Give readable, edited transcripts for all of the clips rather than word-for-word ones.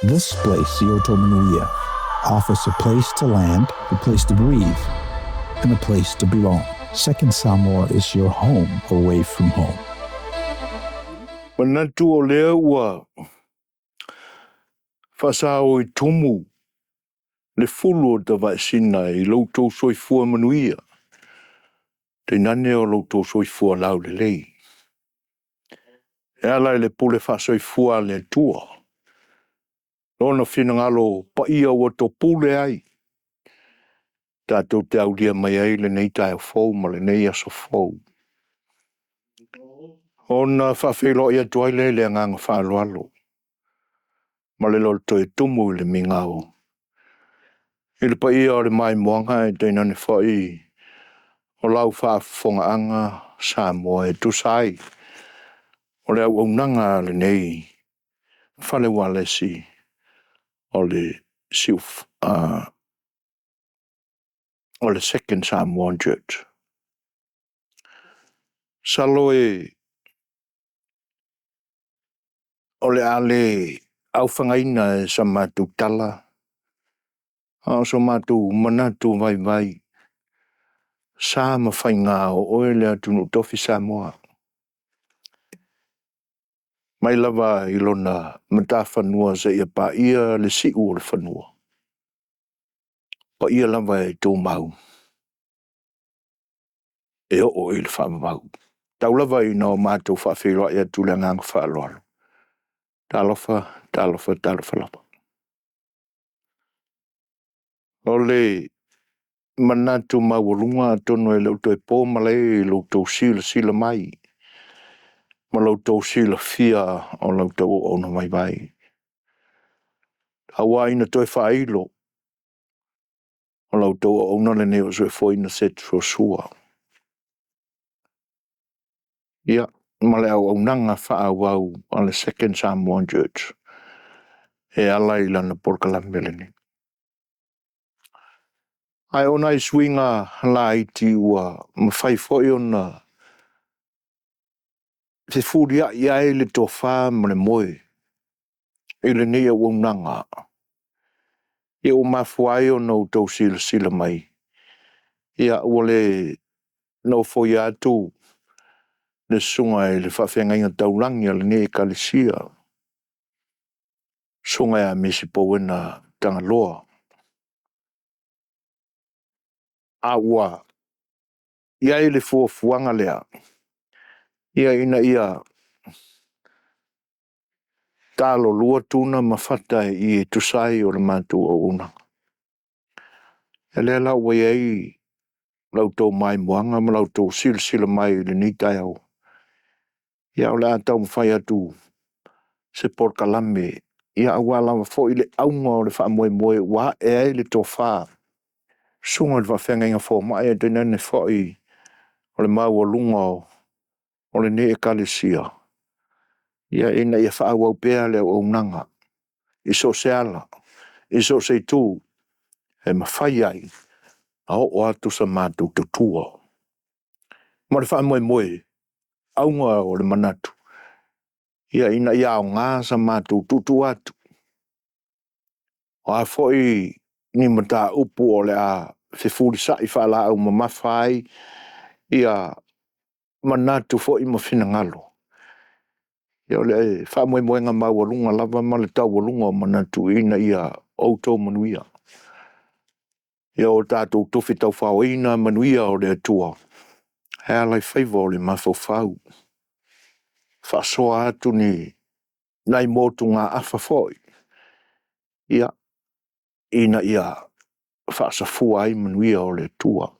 This place, Iotomanuia, offers a place to land, a place to breathe, and a place to belong. Second Samoa is your home away from home. Manatu o lea ua faasao i tumu le fulu o Tavaesina i lo outou soifua manuia, tainane o lo outou soifua laulelei, e ala i le pule faasoifua a le Atua, Lona finagalo paia ua topule ai, tatou te aulia mai ai lenei taeao fou ma lenei aso fou. Ona faafeiloai atu ai lea i le agaga faaaloalo ma le loto e tumu i le migao i le paia o le maimoaga ae tainane foi o lau faafofogaaga Samoa e tusa ai o le auaunaga a lenei fale ualesi o le Second Samoan Church. Masalo o le a le aofagaina e sa matou tala, a o so matou manatu vaivai, sa ma faiga o oe le atunuu tofi Samoa, mai lava i lona matafanua seia paia le si'u o le fanua, o paia lava e tumau e oo i le faavavau. Tau lava ina o matou faafeiloai atu i le agaga faaaloalo, talofa, talofa, talofa lava. O le manatu maualuga atonu e le o toe po malae i lo outou silasila mai ma lo outou silafia o la outou auauna vaivai, aua ina toe faailo o la outou auauna lenei o soifuaina Seth Joshua, ia ma le auaunaga faaauau a le Second Samoan Church e ala i lana polokalame lenei. Ae o nai suiga laiti ua mafai foi ona fefulia'i ai le tofa ma le moe i lenei auaunaga, ia ua mafua ai ona outou silasila mai, ia ua le nofoia atu le susuga i le Faafeagaiga Taulagi a lenei Ekalesia, susuga ia Misi Pauena Tagaloa, a ua i ai le fuafuaga lea, ina ia talolua Tuna ma Fata i i e tusa ai o le matou auaunaga. Ia lea la ua i ai la outou maimoaga ma la outou silasila mai i lenei taeao, ia o le a taumafai atu se polokalame aua lava foi le auga o le faamoemoe ua ae ai le tofa, susuga i le faafeagaiga fomai ae tainane foi o le maualuga o lenei Ekalesia, ina ia faaauau pea le auaunaga i so o se ala, i so o se itu e mafai ai ona oo atu sa matou tautua. Ma le faamoemoe, auga o le manatu, ina ia aoga sa matou tuutuu atu, o a foi ni mataupu o le a fefulisai faalaau mamafa ai manatu foi ma finagalo, ia o le faamoemoega maualuga lava ma le taualuga o manatu ina ia outou manuia. Ia o tatou tofi taufaoina manuia o le Atua e ala i faiva o le mafaufau, faasoa atu ni nai motugaafa foi, ia, ina ia faasafua ai manuia o le Atua. O le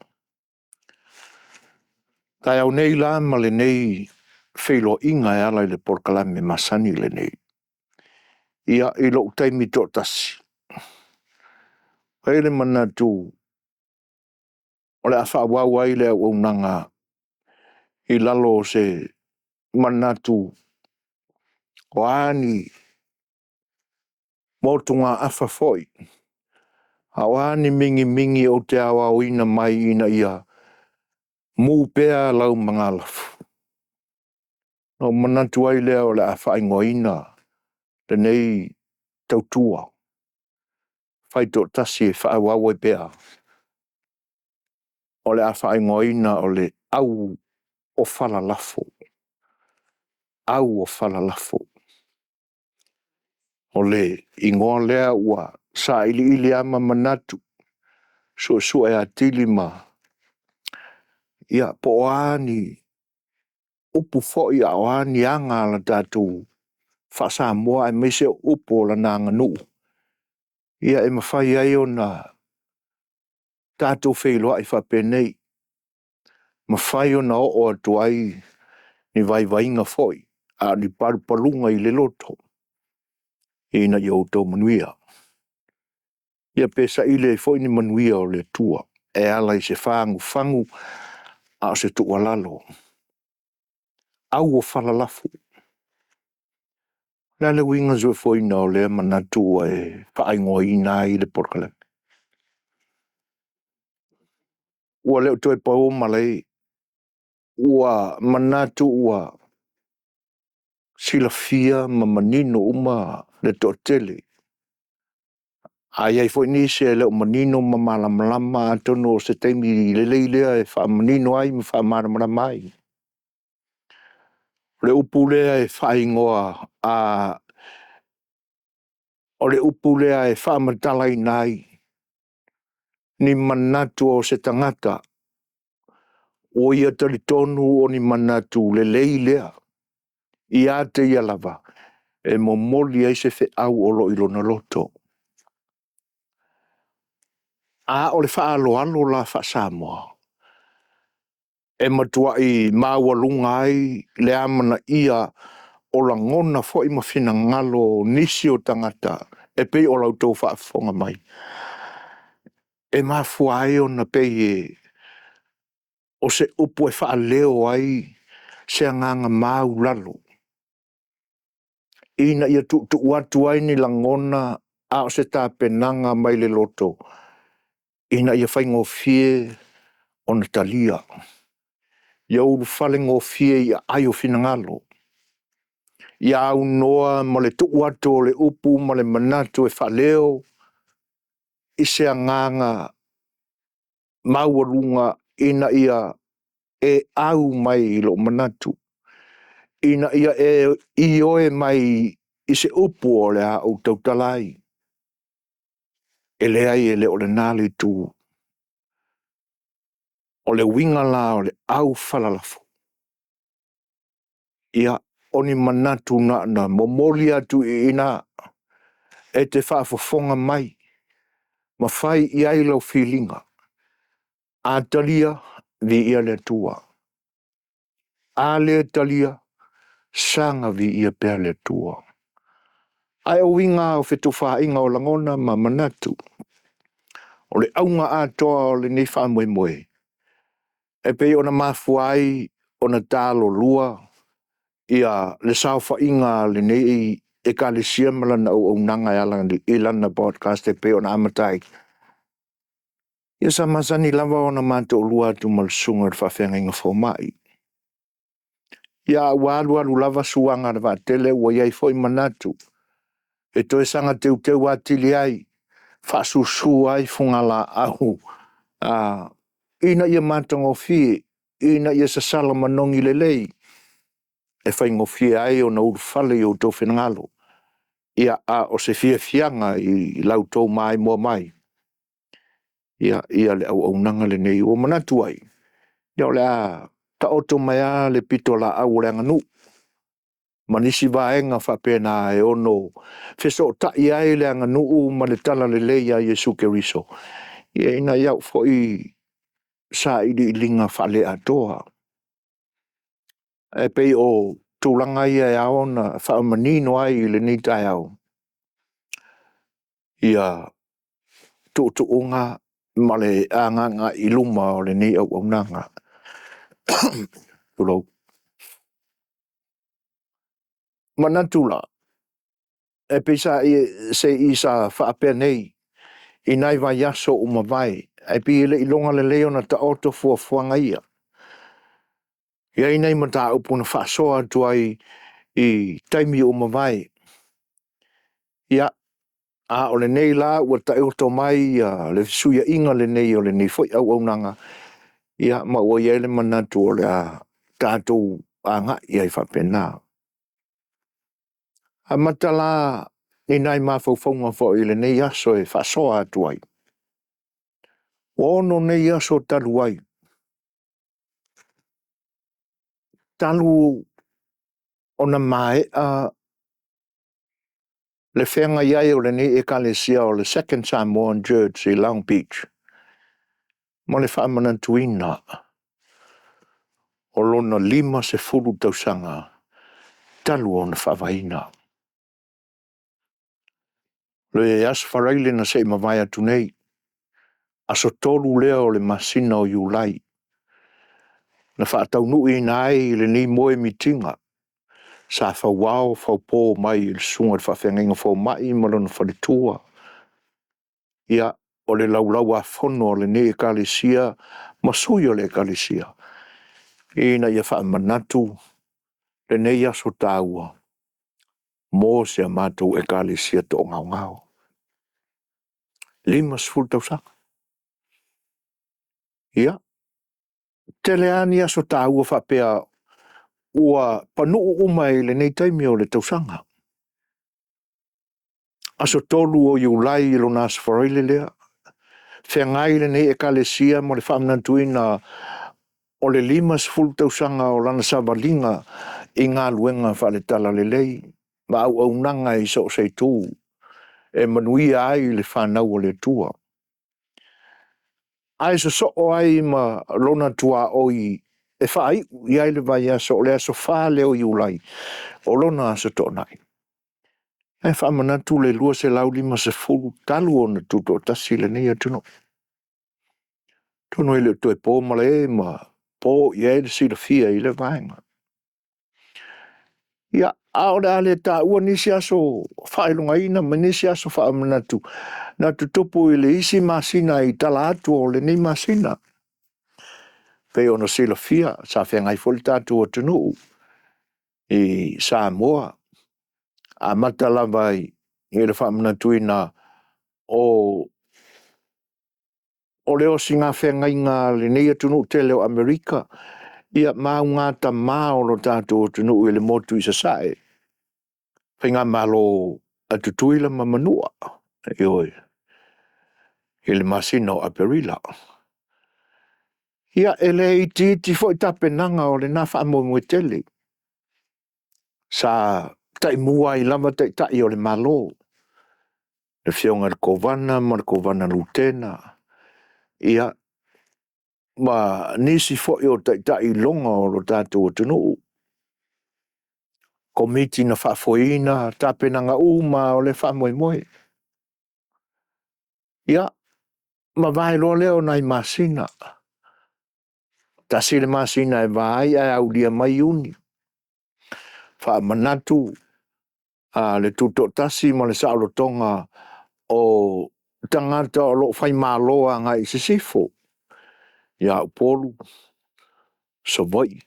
taeao nei la ma lenei feiloaiga e ala i le polokalame masani lenei, ia, i lou taimi toatasi, e i ai le manatu o le a faaauau ai le auaunaga i lalo o se manatu, o a ni motugaafa foi, a o a ni minimini ou te aoaoina mai ina ia mu pea lau magalafu, ona ou manatu ai lea o le a faaigoaina lenei. tautua faitoatasi e faaauau ai pea, o le a faaigoaina o le Au o Falalafo. Au o Falalafo. O le igoa lea ua sailiili lava ma manatu, suesue atili ma ia po o a ni upu foi a o a ni aga a le tatou faa-Samoa aemaise o upu o lana aganuu, ia e mafai ai ona tatou feiloai faapenei, mafai ona oo atu ai ni vaivaiga foi a o ni palupaluga i le loto ina ia outou manuia. Ia pe saili ai foi ni manuia o le Atua e ala i se fagufagu a o se tuualalo. Auofalalafo. O le a le uiga soifuaina o lea manatu ua e faaigoaina ai le polokalame? Ua le o toe pau malae, ua manatu ua silafia ma manino uma le toatele, a i ai foi nisi e le o manino ma malamalama, atonu o se taimi lelei lea e faamanino ai ma faamalamalama ai. O le upu lea e faaigoa a o le upu lea e faamatalaina ai ni manatu o se tagata ua ia talitonu o ni manatu lelei lea ia te ia lava e momoli ai se feau o lo o i lona loto. A o le faaaloalo la faa-Samoa, e matuai maualuga ai le amanaia o lagona foi ma finagalo o nisi o tagata e pei o la outou faafofoga mai, e mafua ai ona pei e o se upu e faaleo ai se agaga maulalo ina ia tuutuu atu ai ni lagona a o se tapenaga mai le loto ina ia faigofie ona talia, ia ulufale gofie i aai o finagalo, ia aunoa ma le tuu atu o le upu ma le manatu e faaleo i se agaga maualuga ina ia e au mai i lou manatu, ina ia e ioe mai i se upu o le a ou tautala ai. E leai, e le o lena le itu. O le uiga la o le aufalafo, ia, o ni manatu na ona momoli atu i ina e te faafofoga mai ma fai i ai lau filiga. A talia, viia le Atua. A le talia, saga viia pea le Atua. Ae o uiga lava o fetufaaiga o lagona ma manatu, o le auga atoa o lenei faamoemoe, e pei ona mafua ai ona talolua le saofaiga a lenei Ekalesia ma lana auaunaga e ala i lana broadcast e pei ona amata ai. Ia sa masani lava ona ma toalua atu ma le susuga i le faafeagaiga fomai. Ia a ua alualu lava suaga a le vaatele ua i ai foi manatu e toe saga teuteu atili ai, faasusu ai fugalaau ina ia matagofie, ina ia sasala manogi lelei e faigofie ai ona ulufale i o outou finagalo. Ia, a o se fiafiaga i la outou maimoa mai ia le auaunaga lenei. Ua manatu ai, ia o le a taoto mai lava le pitolaau o le aganuu ma nisi vaega faapena e ono fesootai ai le aganuu ma le talalelei a Iesu Keriso i nai au foi sailiiliga faale-atoa. Ae pei o tulaga ia e ao ona faamanino ai i lenei taeao tuutuuga ma le agaga i luma o lenei auaunaga. Tulou. Manatu la, e pei sa faapenei i nai vaiaso ua mavae, ae pei e le i iloga lelei ona taoto fuafuaga ia. E i ai nai mataupu na faasoa atu ai i taimi ua mavae. Ia. A o lenei la ua taoto mai le fesuiaiga lenei o lenei foi auaunaga, ia ma ua i ai le manatu o le a tatou agai ai faapena. Amata la i nai mafaufauga foi i lenei aso e faasoa atu ai. Ua 6 nei aso talu ai, talu ona maea le feagai ai o lenei Ekalesia o le Second Samoan Church i Long Beach ma le faamanatuina o lona 50 tausaga talu ona faavaeina. Le Aso Faraile na se i mavae atu nei, aso 3 lea o le masina o Iulai, na faataunuuina ai lenei moemitiga sa fauao faupo mai e le susuga i le faafeagaiga fomai ma lona faletua. Ia, o le Laulau-a-Fono a lenei Ekalesia ma sui o le Ekalesia, ina ia faamanatu lenei aso taua mo si a matou Ekalesia toagaogao. 50 tausaga. Ia, tele lava ni aso taua faapea ua panuu uma i lenei taimi o le tausaga. Aso 3 o Iulai i lona Aso Faraile lea, feagai lenei Ekalesia ma le faamanatuina o le 50 tausaga o lana savaliga i galuega faale-talalelei ma auaunaga i so o se itu e manuia ai le fanau a le Atua, ae sosoo ai ma lona tuaoi e faaiu i ai le vaiaso o le aso 4 lea o Iulai, o lona aso toonai. Ae faamanatu le 250 talu ona tutoatasi lenei atunuu. Atonu e le o toe po malae ma po i ai le silafia i lea vaega. Ia, a o le a le taua nisi aso faailogaina ma nisi aso faamanatu na tutupu i le isi masina i tala atu o lenei masina. Pei ona silafia, sa feagai foi le tatou atunuu i Samoa, amata lava i le faamanatuina o le osi feagaiga a lenei atunuu tele o Amerika, ia ma augatama o le tatou atunuu i le motu i Sasae, faigamalo a Tutuila ma Manua, ioe, i le masina o Aperila. Ia, e le itiiti foi tapenaga o lena faamoemoe tele sa taimua ai lava Taitai o le Malo, le Afioga i le Kovana ma le Kovana Lutena, ia, ma nisi foi o taitai iloga o lo tatou atunuu, Komiti na faafoeina tapenaga uma lava o lea faamoemoe. Ia, mavae loa lea o nai masina, tasi le masina e va ai ae aulia mai Iuni, faamanatu le Tutoatasi ma le saolotoga o tagata o lo o faimalo agai i sisifo ia Upolu, Savaii,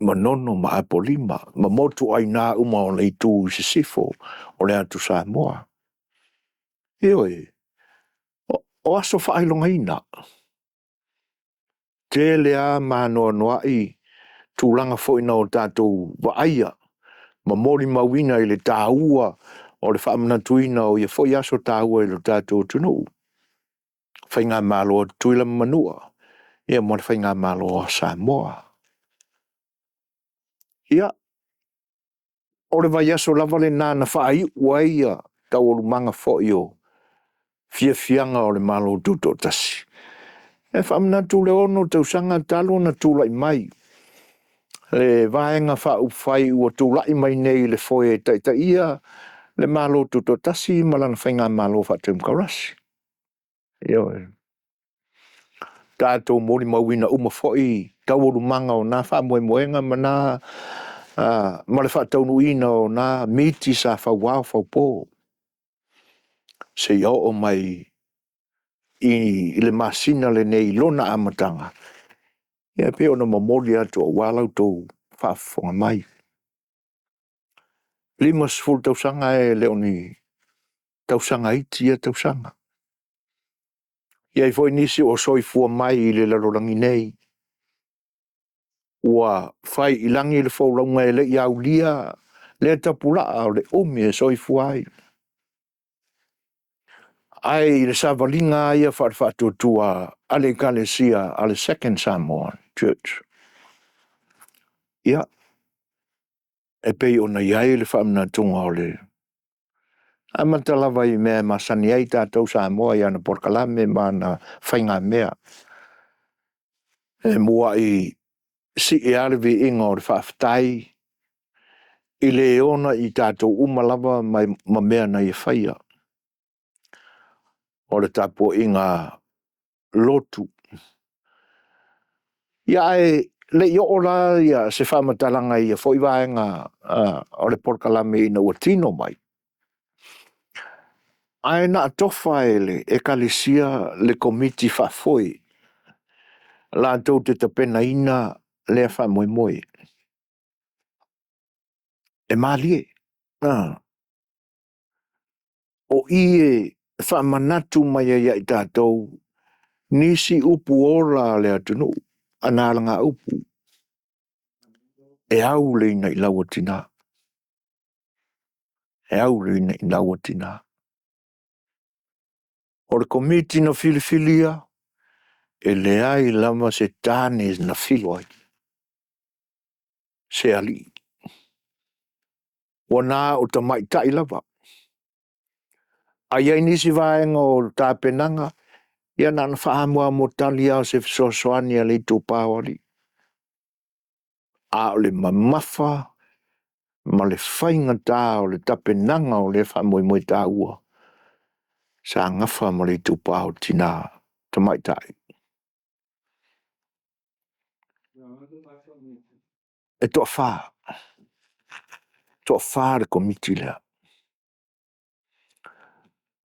Manono ma Apolima, ma motuaiina uma o le itu i sisifo o le atu Samoa. Ioe, o aso faailogaina, tele lava ma anoanoai tulaga foi na o tatou vaaia ma molimauina i le taua o le faamanatuina o ia foi aso taua i lo tatou atunuu, Faigamalo a Tutuila ma Manua, ia ma le Faigamalo a Samoa. Ia, o le vaiaso lava lena na faaiu ai taualumaga foi o fiafiaga o le Malo Tutoatasi. E faamanatu le 6 tausaga talu ona tulai mai le Vaega Faaupufai ua tulai mai nei i le foe e taitaia le Malo Tutoatasi ma lana faigamalo faatemokarasi. Ioe. Tatou molimauina uma foi taualumaga o na faamoemoega ma na ma le faataunuuina o na miti sa fauao faupo seia oo mai i le masina lenei i lona amataga, e pei ona momoli atu aua la outou faafofoga mai. 50 tausaga e le o ni. Tausaga iti ia tausaga. E i ai foi nisi o soifua mai i le lalolagi nei, ua fai i lagi le folauga e le i aulia lea tapulaa o le umi e soifua ai. Ae i le savaliga lava ia faale-faatuatua a le Ekalesia a le Second Samoa Church, ia, e pei ona i ai le faamanatuga o le amata lava i mea e masani ai tatou Samoa i ana polokalame ma ana faigamea. E muai sii lava le viiga o le faafetai i le ona i tatou uma lava ma mea na ia faia. O le tapuaiga lotu. Ia ae le i oo la se faamatalaga i ia foi vaega o le polokalame ina ua tino mai, ae na atofa e le Ekalesia le Komiti Faafoe latou te tapenaina lea faamoemoe. E malie, o i e faamanatu mai ai ia i tatou nisi upu ola a le atunuu, ana alagaupu, e au le inailau a tina, e au le inailau a tina. O le Komiti na filifilia, e leai lava se tane na filo ai, se alii, ua na o tamaitai lava. A i ai nisi vaega o le tapenaga, ia na ona faamoamotali lava o se fesoasoani a le itupa o alii, a o le mamafa ma le faigata o le tapenaga o lea faamoemoe taua, sa gafa ma le itupa o tina tamaitai. E toafa, toafa le Komiti lea.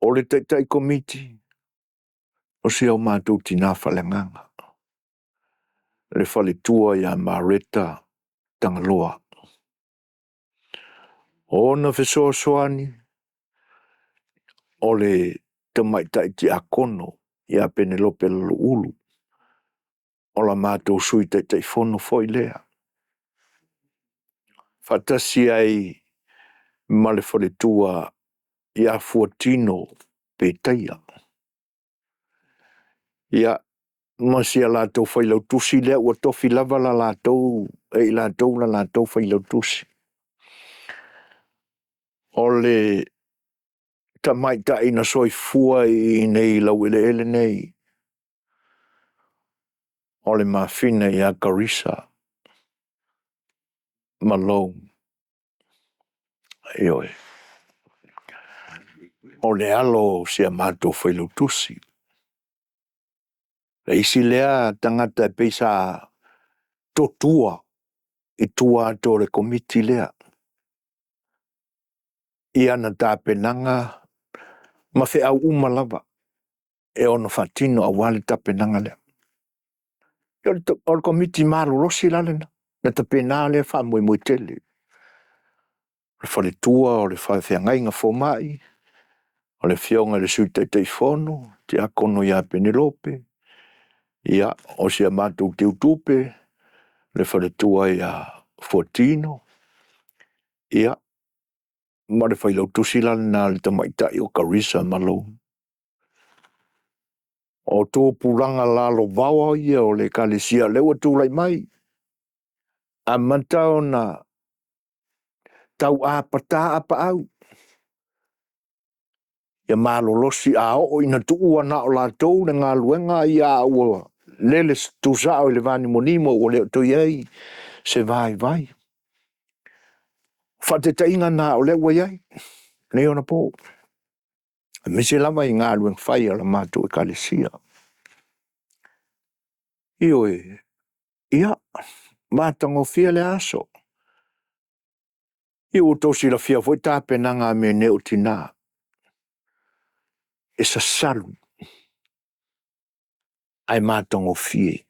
O le Taitai Komiti, o si o matou tina faaleagaga, le faletua ia Mareta Tagaloa. O ona fesoasoani, o le tamaitai tiakono ia Penelope Laloulu, o la matou Sui Taitaifono foi lea, faatasi ai ma le faletua ia Fuatino Petaia. Ia, ma si a latou failautusi lea ua tofi lava la latou e i latou la latou failautusi. O le tamaitai na soifua i inei i laueleele nei, o le mafine ia Karisa Malone. Ioe, o le alo o si a matou failautusi. Le isi lea tagata e pei sa totua i tua atu o le Komiti lea i ana tapenaga ma feau uma lava e ono faatino aua le tapenaga lea. O le Komiti malolosi la lena na tapena lea faamoemoe tele. O le faletua o le faafeagaiga fomai, o le Afioga i le Sui Taitaifono, Tiakono ia Penelope, ia, o si a matou teutupe, le faletua ia Fuatino, ia, ma le failautusi la lena a le tamaitai o Karisa Malone. O tupulaga lalovaoa ia o le Ekalesia o lea ua tulai mai, amata ona tauapata apaau ia malolosi a oo ina tuua na o latou le galuega ia a ua lele tutusao i le vanimonimo ua le o toe i ai se vaivai. O faataitaiga na o lea ua i ai nei ona po, aemaise lava i galuega fai a le matou Ekalesia. Ioe, ia, matagofie lea aso. Ia ua outou silafia foi tapenaga a mea nei o tina, e sasalu ae matagofie.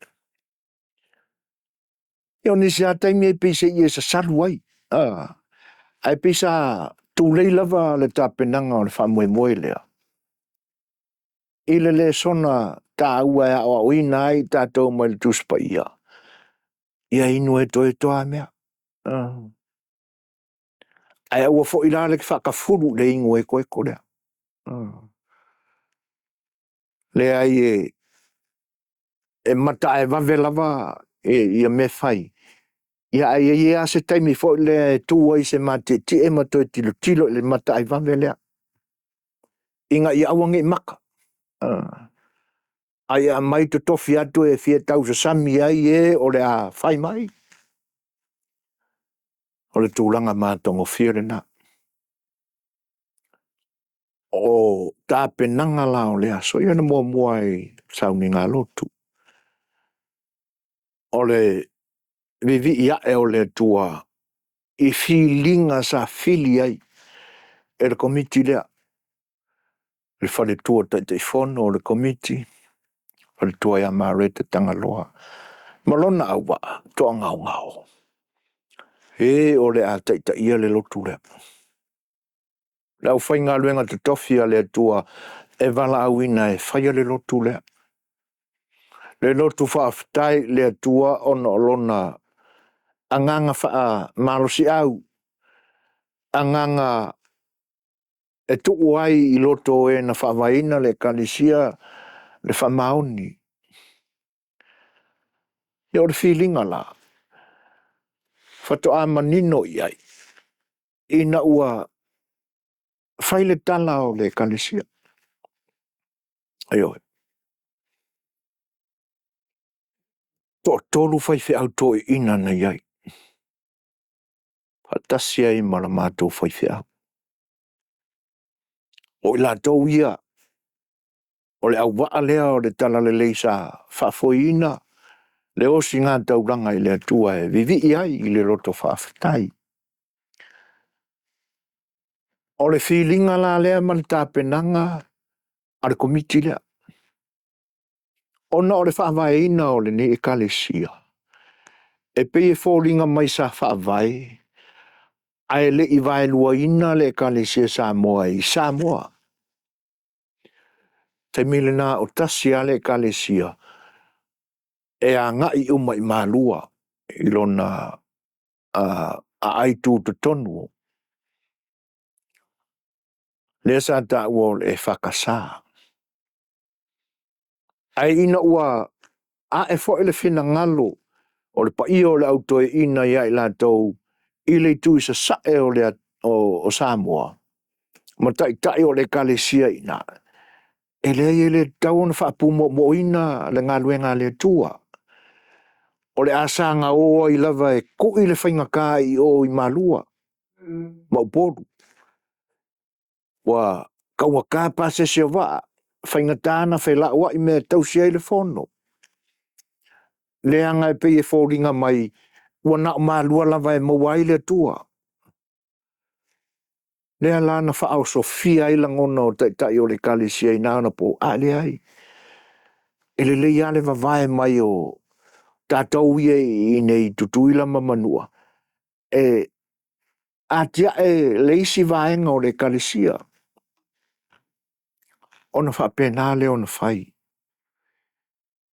Ia o nisi lava taimi e pei se i e sasalu ai, ae pei sa. Tulei lava le tapenaga o le faamoemoe lea i le lesona taua e aoaoina ai tatou mai le Tusi Paia, ia inu etoetoa a mea. Ae aua foi la le faatafulu i le inu etoeto lea. Leai e mataevave lava ia mea fai, ia ae i ai lava se taimi foi lea e tu ai i se matietie ma toe tilotilo i le mataevave lea, ina ia aua nei maka, a ia aumai totofi atu e fia tausasami ai e o le a fai mai. O le tulaga matagofie lena. O tapenaga la o lea aso, ia na muamua i le sauniga lotu, o le vivii ae o le Atua i filiga sa fili ai e le Komiti lea, le faletua o le Taitaifono o le Komiti, faletua ia Mareta Tagaloa ma lona auvaa toagaogao, e o le a taitaia le lotu lea. Le aufaigaluega totofi a le Atua e valaauina e faia le lotu lea. Le lotu faafetai i le Atua ona o lona agaga faamalosiau, agaga e tuu ai i loto o e na faavaeina le Ekalesia le faamaoni. Ia o le filiga la, faatoa manino i ai ina ua fai le tala o le Ekalesia, ioe, toatolu faifeau toeaiina na i ai, faatasi ai ma le matou faifeau. O i latou ia o le auvaa lea o le talalelei sa faafoeina le ositaulaga i le Atua e vivii ai i le loto faafetai. O le filiga la lea ma le tapenaga a le Komiti lea, ona o le faavaeina o lenei Ekalesia, e pei e foliga mai sa faavae ae le i vaeluaina le Ekalesia Samoa i Samoa. Taimi lena o tasi lava le Ekalesia e agai uma i Malua i lona aai tutotonu, lea sa taua o le EFKS. Ae ina ua ae foi le finagalo o le paia o le au toeaina ia i latou i le itu i sasae o Samoa ma taitai o le Ekalesia i ina, e leai e le tatau ona faapumoomooina le galuega a le Atua. O le a saga o ai lava e kui le faigata i o i Malua ma Upolu, ua taugata pasese o vaa, faigata ona felauai mea e tausi ai le fono, leaga e pei e foliga mai ua na o Malua lava e maua ai le Atua. Lea la na faaosofia ai lagona o Taitai o le Ekalesia i na ona po, a leai, e lelei lava le vavae mai o tatou ia i inei i Tutuila ma Manua e atiae le isi vaega o le Ekalesia, ona faapena lea ona fai.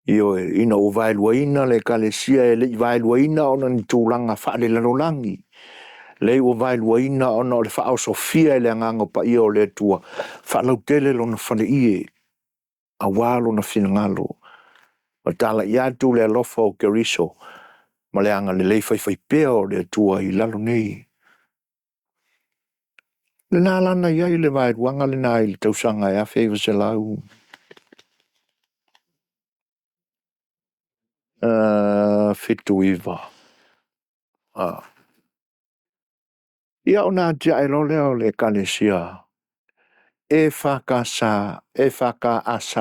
Ioe, ina ua vaeluaina le Ekalesia e le i vaeluaina ona o ni tulaga faalelalolagi, leai ua vaeluaina ona o le faaosofia e le Agaga Paia o le Atua, faalautele lona faleie aua lona finagalo, ma talai atu le alofa o Keriso ma le agalelei faifaipea o le Atua i lalo nei. Lena la na i ai le vaeluaga lena i le tausaga e 1979. Ia ona atiae loa lea o le Ekalesia EFKS, EFKS,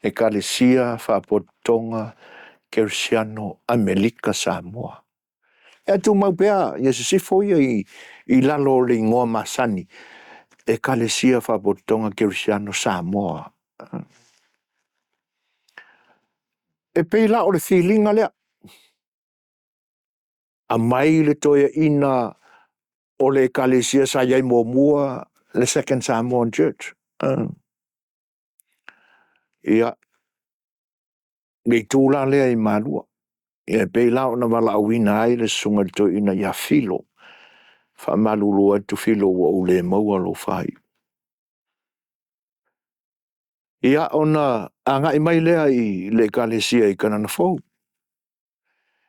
Ekalesia Faapotopotoga Kerisiano Amerika Samoa. E tumau pea ia sisifo ia i lalo o le igoa masani, Ekalesia Faapotopotoga Kerisiano Samoa. E pei la o le filiga lea, aumai le toeaina O le ekalesia sa i ai muamua le Second Samoan Church. Ia, le itu la lea i Malua. Ia e pei la ona valaauina ai le susuga i le toeaina ia Filo. Faamalulu atu Filo ua ou le maua lou faaiu. Ia ona agai mai lea i le ekalesia i Kanana Fou.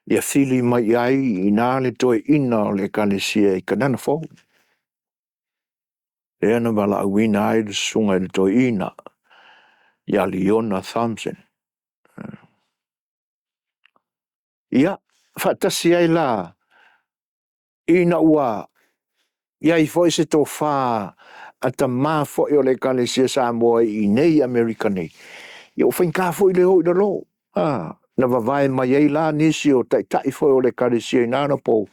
Ia fili mai i ai i ina le toeaina o le ekalesia i Kanana Fou. Lea na valaauina ai le susuga i le toeaina ia Leona Thompson. Ia, faatasi ai la ina ua i ai foi se tofa a tama foi o le Ekalesia Samoa i inei i Amerika nei, ia ua faigata foi le o i lalo. A, na vavae mai ai la nisi o taitai foi o le Ekalesia i na anapo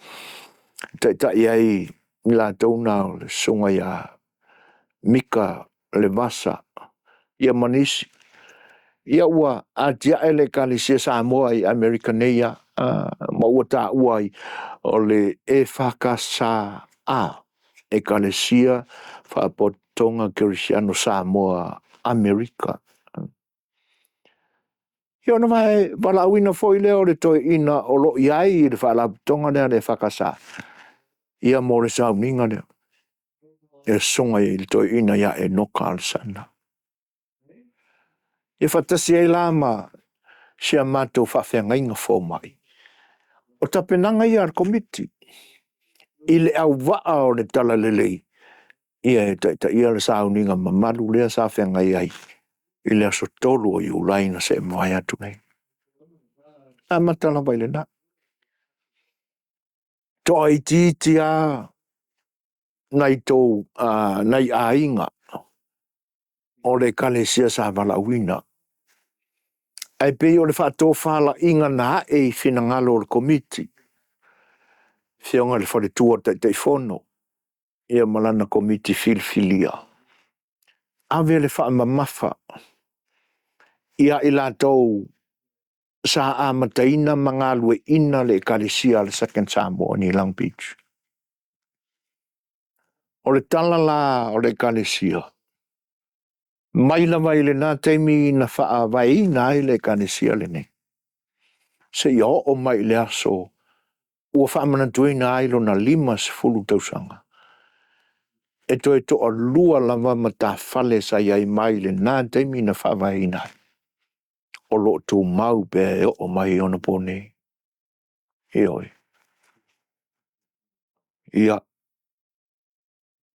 taitai ai i latou na o le susuga ia Mika Levasa ia ma nisi. Ia ua atiae le Ekalesia Samoa i Amerika nei ia, ma ua taua ai o le EFKSA, Ekalesia Faapotopotoga Kerisiano Samoa Amerika. Ia ona valaauina foi lea o le toeaina o lo o i ai i le faalapotopotoga lea a le EFKS, ia mo le sauniga lea, le susuga i le toeaina ia Enoka Alesana. Ia faatasi ai la ma si a matou faafeagaiga fomai. O tapenaga ia a le Komiti i le auvaa o le Talalelei, ia e taitaia le sauniga mamalu lea sa feagai ai i le aso 3 o Iulai na se'e mavae atu nei. E amata lava i lena. Toaitiiti lava nai tou nai aiga o le ekalesia sa valaauina, ae pei o le faatofalaiga na a'e i finagalo o le Komiti, Afioga i le faletua o le Taitaifono ia ma lana Komiti Filifilia, ave le faamamafa ia i latou sa amataina ma galueaiina le Ekalesia a le Second Samoa i Long Beach. O le tala la o le Ekalesia, mai lava i lena taimi na faavaeina ai le Ekalesia lenei, seia oo mai i le aso ua faamanatuina ai lona 50 tausaga, e toe toalua lava matafale sa i ai mai lena taimi na faavaeina ai, o lo o tumau pea e oo mai i ona po nei. Ioe. Ia,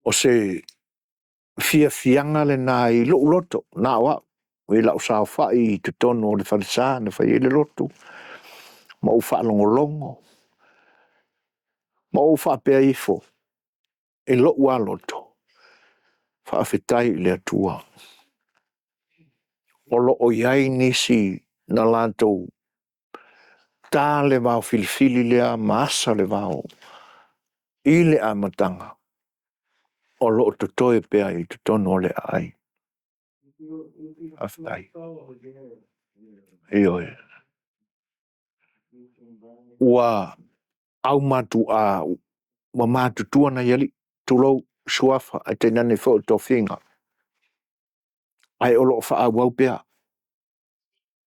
o se fiafiaga lena i lou loto, na o au, i lau saofai i totonu o le falesa na fai ai le lotu, ma ou faalogologo, ma ou faapea ifo i lou lava loto, faafetai i le Atua o lo o i ai nisi na latou ta le vaofilifili lea ma asa le vao i le amataga o lo o totoe pea i totonu o le aai. Faafetai. Ioe. Ua aumatu'a ua matutua nai alii, tulou, suafa ae tainane foi o tofiga, ae o lo o faaauau pea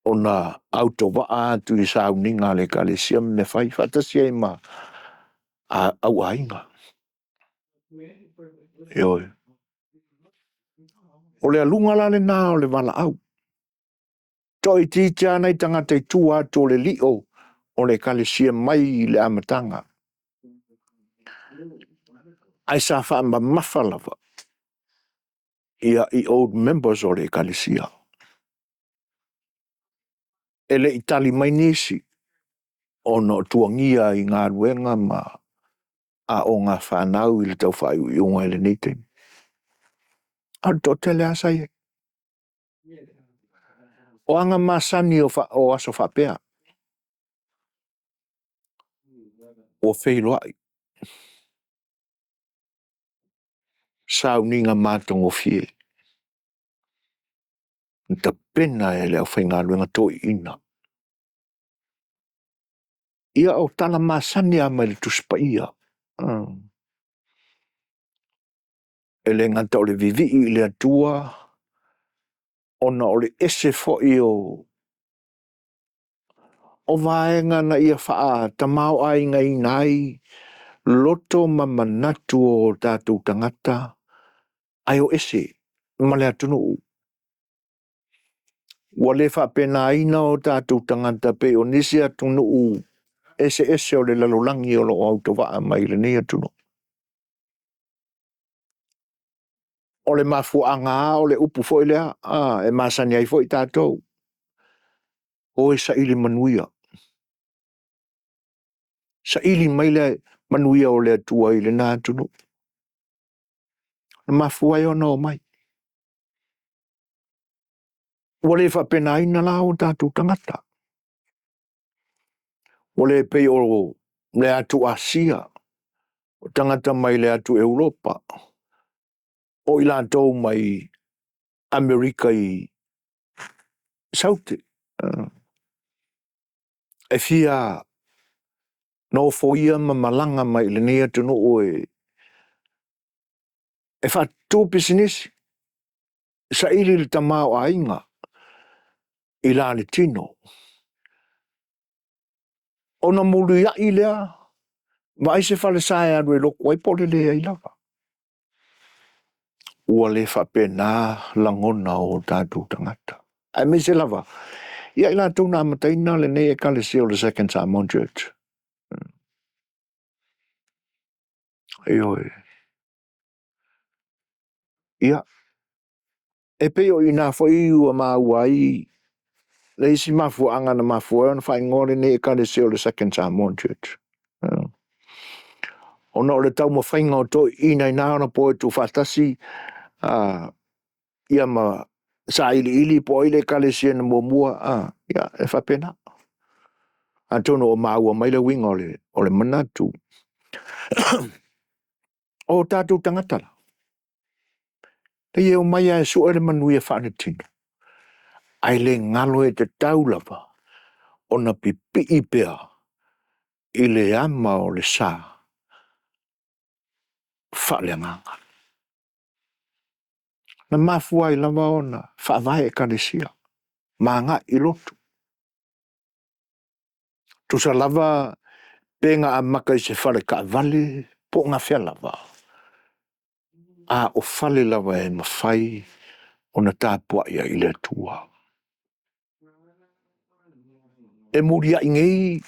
ona autovaa atu i sauniga a le Ekalesia ma mea fai faatasi ai ma auaiga. Ioe. O le aluga la lena o le valaau. Toaitiiti lava nai tagata i tua atu o le lio o le Ekalesia mai le amataga, ae sa faamamafa lava ia i old members o le Ekalesia. E le i tali mai nisi ona o tuagia i galuega ma aoga a fanau i le tau faaiuiuga i lenei taimi. A o le toatele lava sa i ai. O aga masani o, o aso faapea, ua feiloai, sauniga matagofie na tapena e le aufaigaluega toeaiina. Ia o tala masani lava mai le Tusi Paia. E le gata o le vivii i le Atua, ona o le ese foi o o vaega na ia faatamaoaigaina ai loto ma manatu o tatou tagata ae o ese ma le atunuu. Ua le faapenaina o tatou tagata pei o nisi atunuu eseese o le lalolagi o lo o autovaa mai i lenei atunuu. O le mafuaaga lava o le upu foi lea a e masani ai foi tatou, o e saili manuia, saili mai le manuia o le Atua i lena atunuu, na mafua ai ona omai. Ua le faapenaina la o tatou tagata, ua le pei o le atu Asia, o tagata mai le atu Europa, o i latou mai Amerika i Saute. E fia nofoia ma malaga mai i lenei atunuu e faatutu pisinisi, saili le tamaoaiga i la le tino, ona muliai lea vaai se falesa e alu e lotu ai po o le leai lava. Ua le faapena lagona o tatou tagata, aemaise lava ia i latou na amataina lenei Ekalesia o le Second Samoan Church. Ioe. Ia, e pei o i ina foi ua maua ai le isi mafuaaga na mafua ai ona faaigoa lenei Ekalesia o le Second Samoan Church. Ona o le taumafaiga o toeaiina i na ona po e tuufaatasi ia ma sailiili po o ai le ekalesia na muamua, ia e faapena. Atonu o maua mai le uiga o le manatu. O tatou tagata la, e omai lava e sue le manuia faaletino, ae le galo e tatau lava ona pipii pea i le ama o le sa faaleagaga. Na mafua ai lava ona faavae Ekalesia ma agai i lotu. Tusa lava pe na amata i se fale taavale po o gafea lava, a o fale lava e mafai ona tapuai ai i le Atua. E muliai nei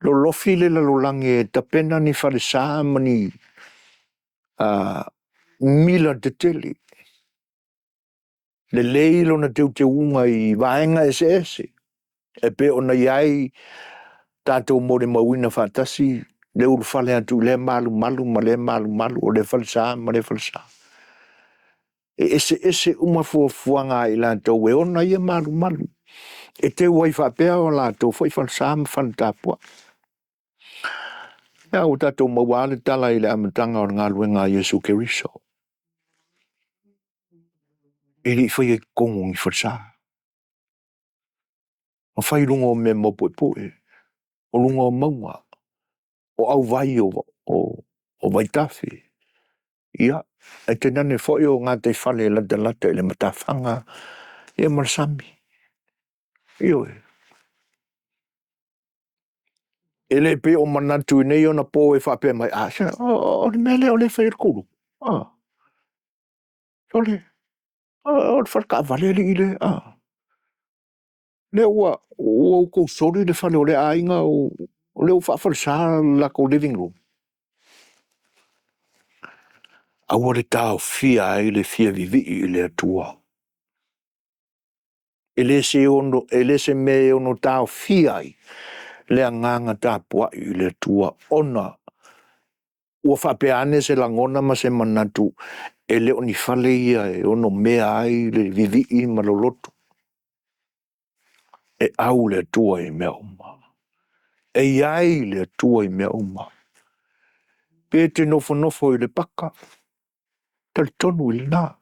lolofi le lalolagi e tapena ni falesa ma ni mila tetele, lelei lona teuteuga i vaega eseese e pei ona i ai tatou molimauina faatasi le ulufale atu i lea malumalu ma lea malumalu, o lea falesa ma lea falesa. E eseese uma fuafuaga a i latou e ona ia malumalu, e teu ai faapea o latou foi falesa ma fale tapuai. Ia ua tatou maua lava le tala i le amataga o le galuega a Iesu Keriso, e le i faia i totonu o ni falesa, na fai i luga o mea maupuepue, o luga o mauga, o auvai o vaitafe, ia, ae tainane foi o gataifale e latalata i le matafaga ia ma le sami. Ioe. E le pei o manatu i nei ona po e faapea mai, a, se o le mea lea o lea e fai ai le tou lotu, a? Sole, o le fale taavale alii le, a? Lea ua outou soli le fale o lea aiga, o lea ua faafalesa le latou living room. Aua le taofia ai le fia vivii i le Atua. E le se mea e ono taofia ai le agaga tapuai i le Atua ona ua faapea ane se lagona ma se manatu e le o ni fale ia e onomea ai le vivii ma lolotu. E au le Atua i mea uma. E i ai le Atua i mea uma. Pe e te nofonofo i le paka, talitonu i lena,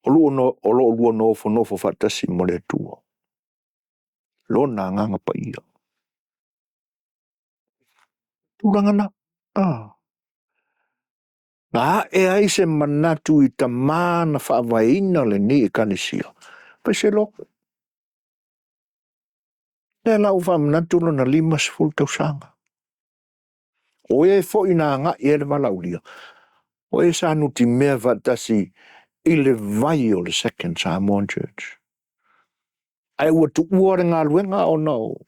o lo o lua nofonofo faatasi ma le Atua, Lona Agaga Paia. Tulaga na. Na ae ai se manatu i tama na faavaeina lenei Ekalesia, fai se logo. Lea la ua faamanatu lona 50 tausaga. O e foi na agai i ai le valaaulia, o e sa nutimea faatasi i le vai o le Second Samoan Church. Ae ua tuua le galuega ona o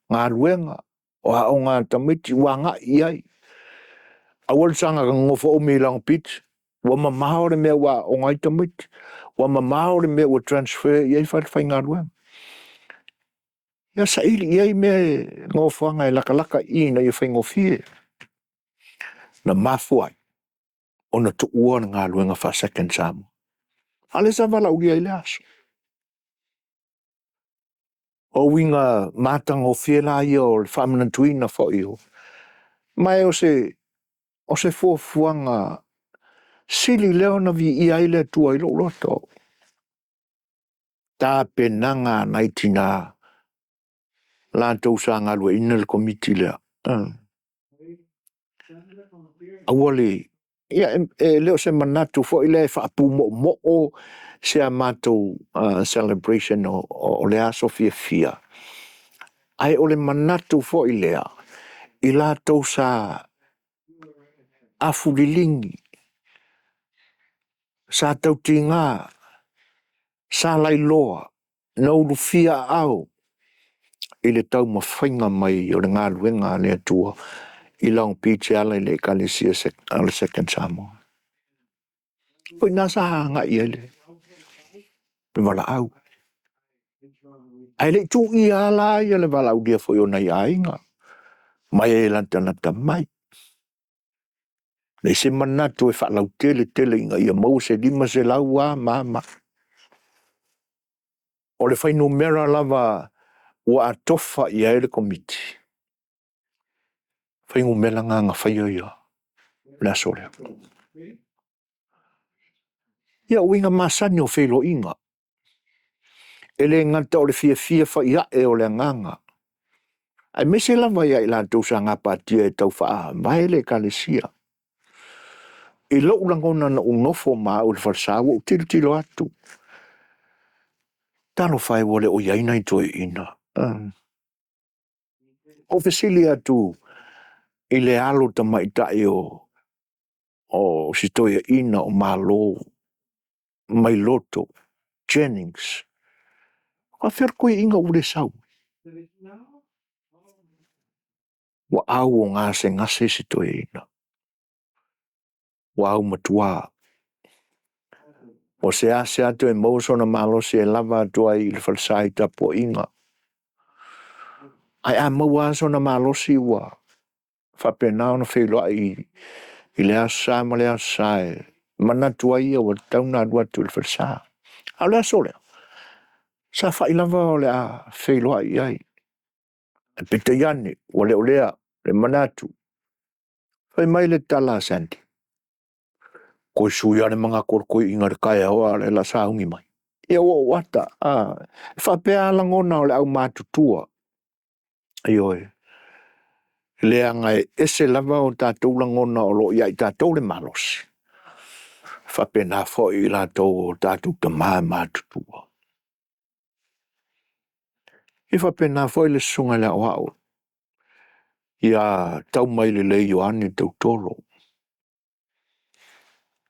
galuega, o aoga a tamaiti ua agai i ai. Aua le saga nonofo umi i Long Beach, ua mamao le mea ua aooga ai tamaiti, ua mamao le mea ua transfer i ai falefaigaluega. Ia saili i ai mea e nofoaga e latalata i i ina ia faigofie. Na mafua ai ona tuua le galuega faa-Second Samoa. A o lea sa valaaulia ai i lea aso. O uiga matagofie la ia o le faamanatuina foi o ma e o se fuafuaga sili lea ona viia ai le Atua i lou loto, tapenaga a nai tina latou sa galueaiina le Komiti lea. Aua le ia e le o se manatu foi lea e faapumoomoo se a matou celebration o le aso fiafia, ae o le manatu foi lea i latou sa afuliligi, sa tautiga, sa lailoa, na ulufia aao i le taumafaiga mai o le galuega a le Atua i Long Beach e ala i le Ekalesia o le Second Samoa. O i ina sa agai i ai le valaau. Ae le i tuia lava la ia le valaaulia foi o nai aiga ma e latalata mai. Leai se manatu e faalautele tele ina ia maua se 500 a ma a ma a. O le fuainumera lava ua atofa i ai le Komiti, o fuainumera na na faia ia le aso lea. Ia, o uiga masani o feiloaiga, e le gata o le fiafia faiae o le agaga, aemaise lava ia i latou sa gapatia e tau faavae le Ekalesia. I lou lagona na ou nofo ma au i le falesa ua ou tilotilo atu, talofa e ua le o i ai nai toeaiina. Ou fesili atu i le alo tamaitai o si toeaina o Malo mai Loto Jennings, faapefea le toeaina ua le sau? Ua au o gasegase si toeaina, ua aumatua, ua seasea toe maua sona malosi e lava atu ai i le falesa i tapuaiga. Ae a maua lava sona malosi ua faapena ona feiloai i le Aso Sa ma le Aso Sa e manatu ai ia ua tatau ona alu atu i le falesa. A o le aso lea, sa fai lava o le a feiloai i ai, ae peitai ane ua le o lea le manatu. Fai mai le tala a Sandy, toe sui lava le manatu o le toeaina i le taeao a o lea o le a sauni mai. Ia ua ou ata, e faapea lava lagona o le aumatutua, ioe, leaga e ese lava o tatou lagona o lo o ia i tatou le malosi, e faapena foi i latou o tatou tama matutua. E faapena foi le susuga i le aoao ia Taumailelei Ioane Tautolo,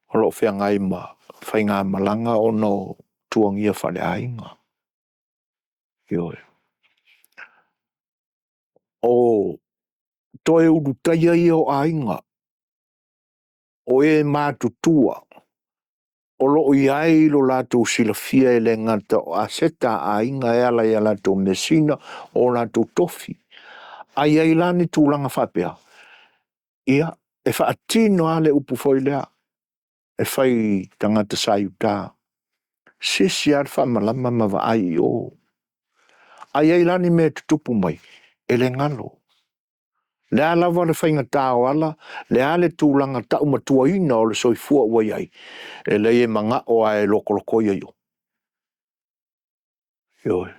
o lo o feagai ma faigamalaga ona o tuagia faaleaiga. Ioe. O toe ulutaia ia o aiga, o e matutua o lo o i ai lo latou silafia e le gata o aseta a aiga e ala i a latou measina o latou tofi. A i ai la ni tulaga faapea, ia, e faatino lava le upu foi lea e fai i tagata sa i uta, sisi lava le faamalama ma vaai i o. A i ai la ni mea e tutupu mai, e le galo. Le a lava le faigata o ala, le a le tulaga taumatuaina o le soifua ua i ai, e leai e manao lava e lokoloko ia i o. Ioe.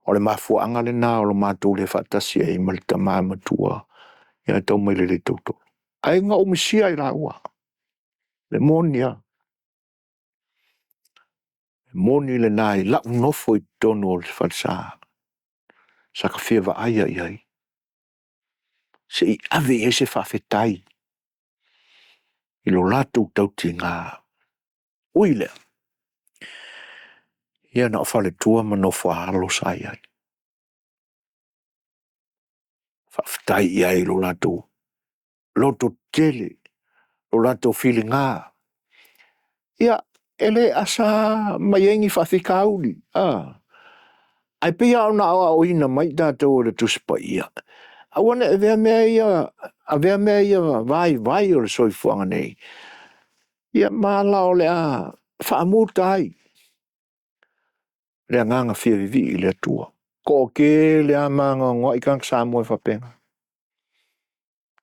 O le mafuaaga lena o lo matou le faatasi ai ma le tama matua ia Taumailelei Tautolo. Ae na ou misia i laua. Le moni lava. E moni lena i la'u nofo i totonu o le falesa sa ta fia vaaia i ai, se i ave i ai se faafetai i lo latou tautiga. Ui i lea, ia na o faletua ma nofoaalo sa i ai. Faafetai i ai i lo latou lototetele, lo latou filiga. Ia, e le asa lava ma i ai ni faafitauli, ae pei lava ona aoaoina mai tatou e le Tusi Paia, aua ne i avea mea ia, avea mea ia vaivai o le soifuaga nei, ia ma ala o le a faamuta ai le agaga fia vivii i le Atua. Toatele lava ma anoanoai tagata Samoa e faapena.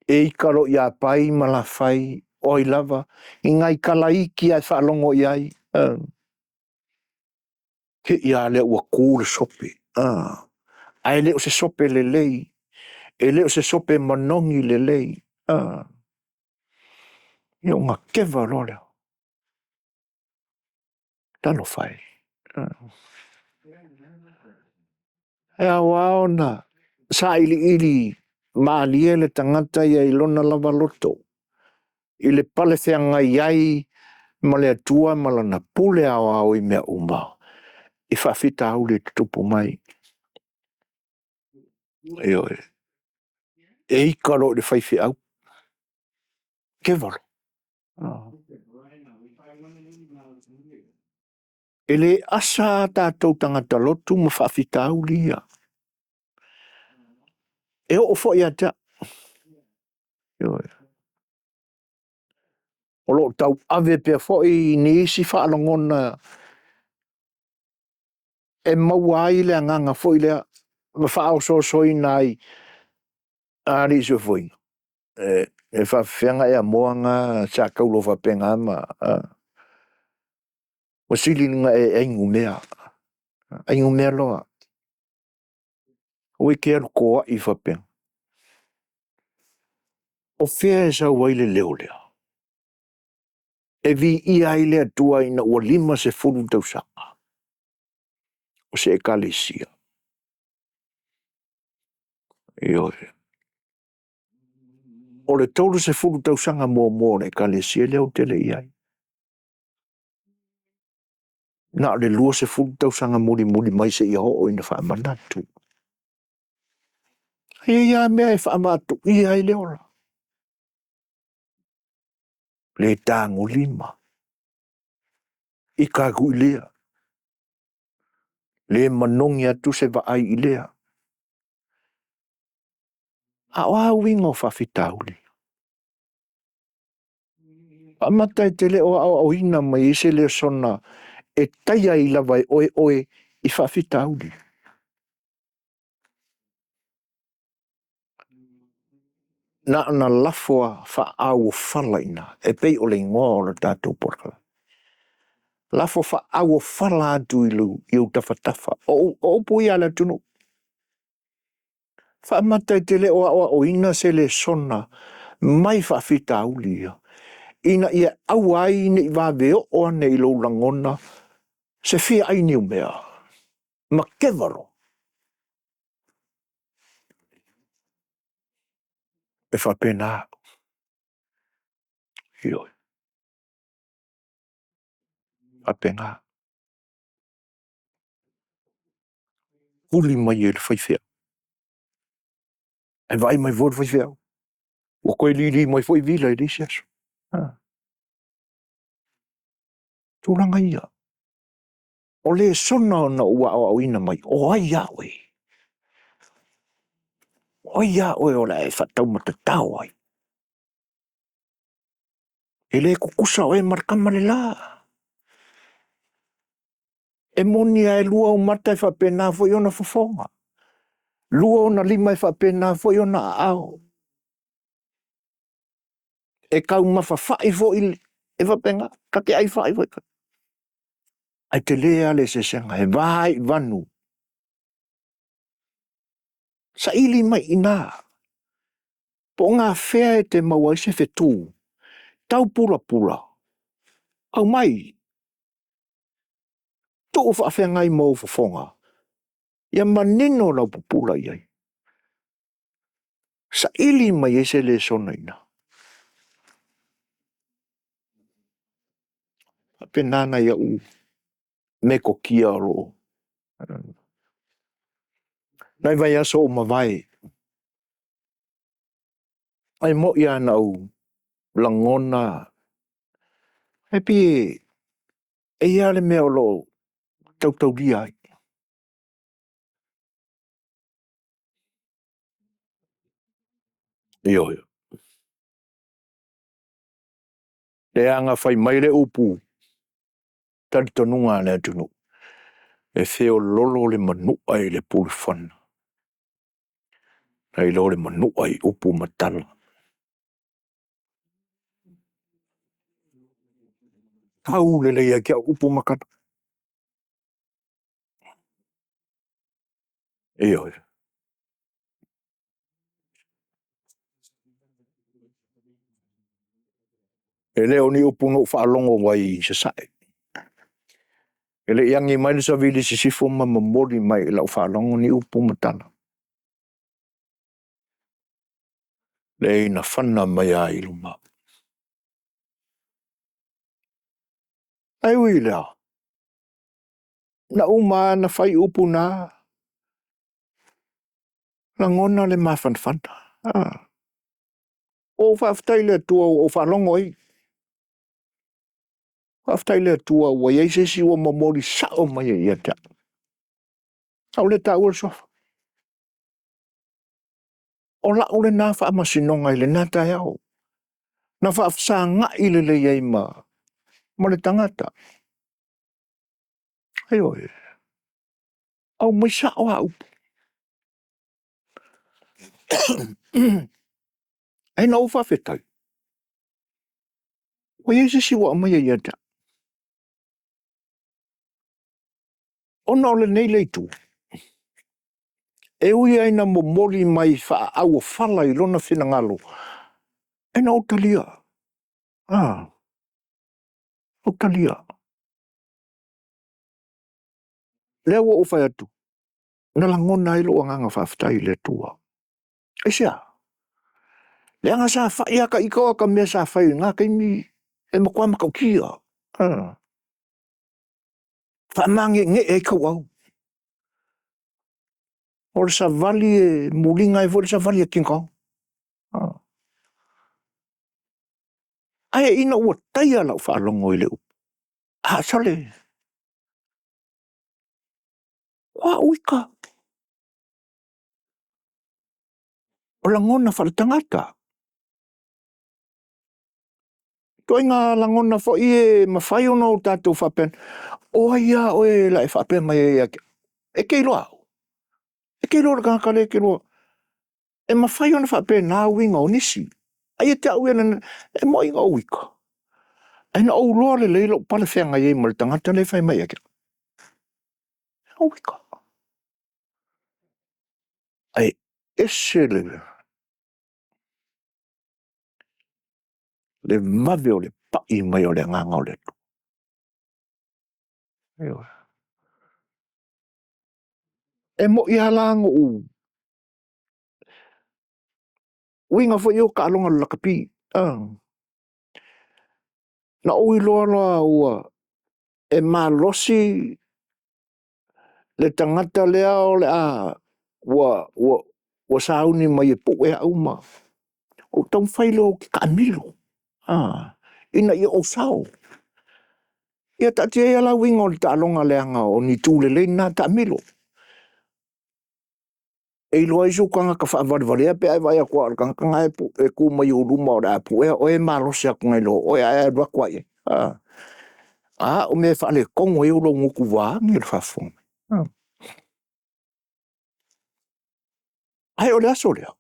E ita loa ia Pai ma Lafai, o ai lava, ni nai tala iti lava e faalogo i ai, te i lava lea ua tu le sope, ae le o se sope lelei, e le o se sope manogi lelei, ia ona teva loa lea. Talofa e, e ao lava ona sailiili malie le tagata ia i lona lava loto i le pale feagai ai ma le Atua ma lana pule aoao i mea uma i faafitauli e tutupu mai. Ioe. E ita loa i le faifeau, keva loa. E le asa a tatou tagata lotu ma faafitauli ia. E oo foi ia te au. Ioe. O lo o tauave pea foi nisi faalogona e maua ai le agaga foi lea ma faaosoosoina ai a alii soifuaina, e faapefea ona e amoa na sa taulo faapena ma ua sili ona e ainumea, ainumea loa. Aua e te alu toa'i faapea. O fea e sau ai le leo lea? E viia ai le Atua ina ua 50 tausaga o se Ekalesia. Ioe. O le 30 tausaga muamua o le Ekalesia lea ou te le i i ai. Na o le 20 tausaga mulimuli mai seia oo ina faamanatu. E i ai lava mea e faavatuia ai le ola. Le tagolima, ita atu i lea, le manogi atu se vaai i lea. A o a uiga o faafitauli? Faamata e te le o aoaoina mai ai se lesona e taia ai lava e oe oe i faafitauli. Na ona lafo lava faaauofala i ina e pei o le igoa o le tatou polokalame. Lafo faaauofala atu i ou tafatafa. O upu ia a le atunuu. Faamata e te le o aoaoina se lesona mai faafitauli ia, ina ia aua ai ne i vave oo ane i lou lagona se fia ai niumea ma keva loa. E faapena. Ioe. Faapena. Tuli mai e le faifeau. Ae vaai mai foi le faifeau, ua toe lili mai foi vila i le isi aso. Tulaga ia. O lesona ona ou aoaoina mai, o ai a oe? O ai a oe o le a e faataumatatao ai? E le tutusa oe ma le tama le la. E moni lava e lua ou mata e faapena foi ona fofoga, lua ona lima e faapena foi ona aao. E taumafa fai foi e faapena, ta te ai fai foi. Ae tele lava le eseesega, e va ai i vanu. Saili mai i ina. Po o gafea e te maua ai se fetu taupulapula, aumai, tuu faafeagai ma ou fofoga, ia manino lau pupula i ai. Saili mai ai se lesona i ina. Faapena nai au metotia o lo o. Nai vaiaso ua mavae, e moi lava na ou lagona e pei e i ai lava le mea o lo o tautaulia ai. Ioe. Leaga fai mai le upu talitonuga a le atunuu, e feoloolo le manua i le pulufana nai lo le manua i upu ma tala. E aulelei ia te au upu ma tala. Ioe. E le o ni upu na ou faalogo ai i Sasae, e le i agi mai le savili i Sisifo ma momoli mai i lau faalogo ni upu ma tala. Leai na fana mai lava i luma. Ae ui i lea, na uma lava ona fai upu na, lagona le mafanafana. Ua ou faafetai i le Atua ua ou faalogo i ai. Faafetai i le Atua ua i ai se isi ua momoli sao mai ia te au. O le a ou le taua le suafa. O lau lena faamasinoga i lena taeao, na faafesagai lelei ai ma le tagata. Ioe, aumai sao lava upu. Ae na ou faafetai, ua i ai se isi ua aumaia ia te au. Ona o lenei le itu, e ui lava ina momoli mai faaauofala i lona finagalo, ae na ou talia, ou talia. O lea ua ou fai atu, na lagona ai lou agaga faafetai i le Atua. Aisea? Leaga sa fai lava ita o ata mea sa fai i na taimi e matua matautia, faamagiegie ai tauau. O le savali e muliga ai foi le savali a King Kong. Ae ina ua taia lau faalogo i le upu, a sole, o au ita, o lagona faaletagata. Ituaiga lagona foi e mafai ona o tatou faapea, o ai lava oe o le a e faapea mai ai ia te au? E te iloa au? E te iloa i le tagata lea e te lua… E mafai ona faapena uiga o nisi, ae ia te au ia, e moni na ou ita, ae na ou iloa lelei lou palefeagai ai ma le tagata lea e fai mai ia te au. Ou ita, ae ese le vave o le pai mai o le agaga o le Atua. Ioe. E moi lava la na ou uiga foi ia o taaloga lakapi, na ou iloa loa ua e malosi le tagata lea o le a ua sauni mai e pue au ma ou taumafai loa ou te taamilo ina ia ou sao. Ia taatia ia la uiga o le taaloga leaga o ni itu lelei na, taamilo. E iloa ai sou tagata faavalevalea pe a e vaai atu lava o le tagata lena e tu mai ou luma o le a puea oe e malosi atu nai lo oe ae alu atu lava i ai. A o mea e faaletonu ai lou gutu vaeane le faafofoga mai. Ae o le aso lea,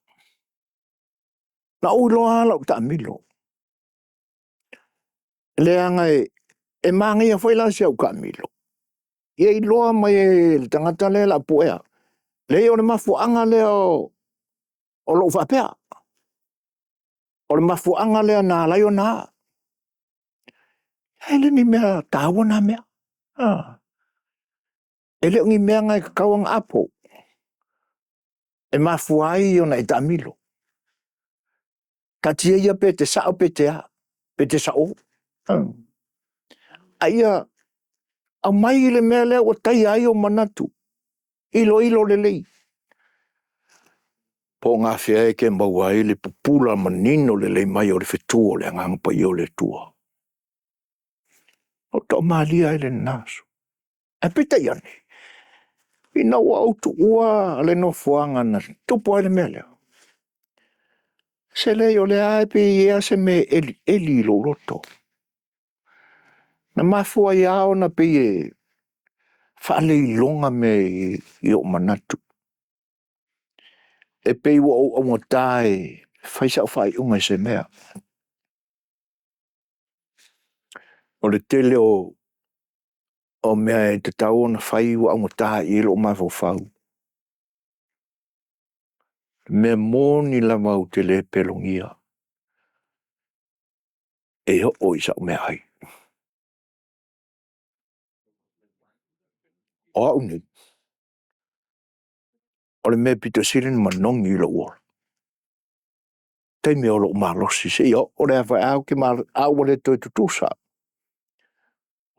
na ou iloa lava lau taamilo, leaga e manaia foi la si au taamilo, ia iloa mai e le tagata lea o le a puea. Leai o le mafuaaga lea o lou faapea. O le mafuaaga lea na ala ai ona aa. E le ni mea taua na mea. E le o ni mea na e tatau ona apo e mafua ai ona e taamilo. Taatia ia pe te sao pe te a, pe te sao. A ia aumai le mea lea ua taia ai ou manatu, iloilo lelei, po o gafea e te maua ai le pupula manino lelei mai o le fetu o le Agaga Paia o le Atua. Na ou toamalie ai i lena aso. Ae peitai ane, ina ua ou tuua le nofoaga na tupu ai le mea lea, se leai o lea lava e pei e i ai lava se mea e elieli i lou loto. Na mafua ai lava ona pei e faaleiloga mea i ou manatu, e pei ua ou augata e fai sau faaiuga i se mea. O le tele o mea e tatau ona fai ua augata i ai lou mafaufau. O le mea moni lava ou te le pelogia e oo i sau meaai. O au nei, o le mea aupito sili ona manogi i lou ola, taimi o lou malosi seia oo i le a ua le toe tutusa,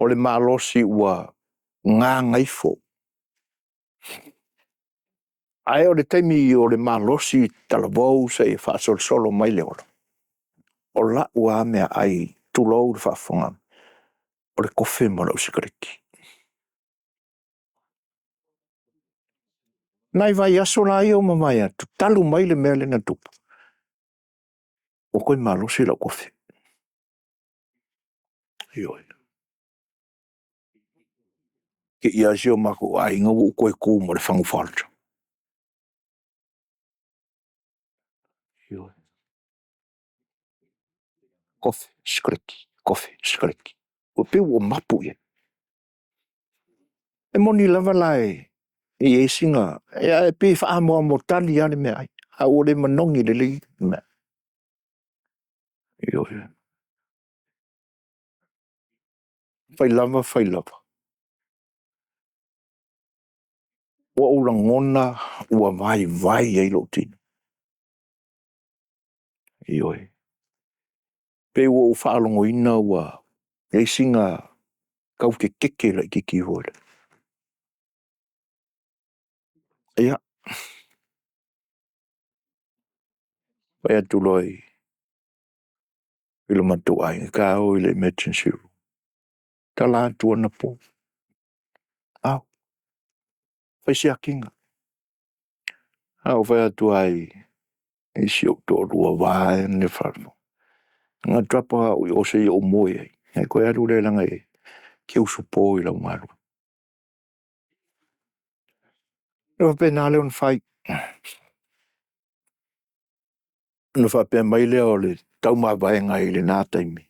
o le malosi ua gagaifo. Ae o le taimi o le malosi talavou seia faasolosolo mai le ola, o lau lava meaai tulou le faafofoga, o le kofe ma lau sikareti. Nai vaiaso la ia ua mavae atu talu mai le mea lea na tupu, ua toe malosi lau kofe, ioe. Te i lava si o matou aiga ua ou toe tu ma le fagu faleta. Ioe. Kofe, sikareti, kofe, sikareti, ua pei ua ou mapu i ai. E moni lava la e i ai sina, ae pei e faamoamotali lava le meaai, a ua le manogi lelei le meaai. Ioe. Fai lava fai lava, ua ou lagona ua vaivai ai lou tino, ioe. Pei ua ou faalogoina ua i ai sina tautetete laitiiti foi lea. Ia, fai atu loa i lo matou aiga, ta o i le emergency room, tala atu anapo, au, fai siakiina. Ae ou fai atu ai i si ou toalua vaeane le faafofoga, na ona drop lava au i o se i ou moe ai ona e toe alu lea leaga e te usupo i lau galuega. Ona faapena lea ona fai, ona faapea mai lea o le taumavaega i lena taimi,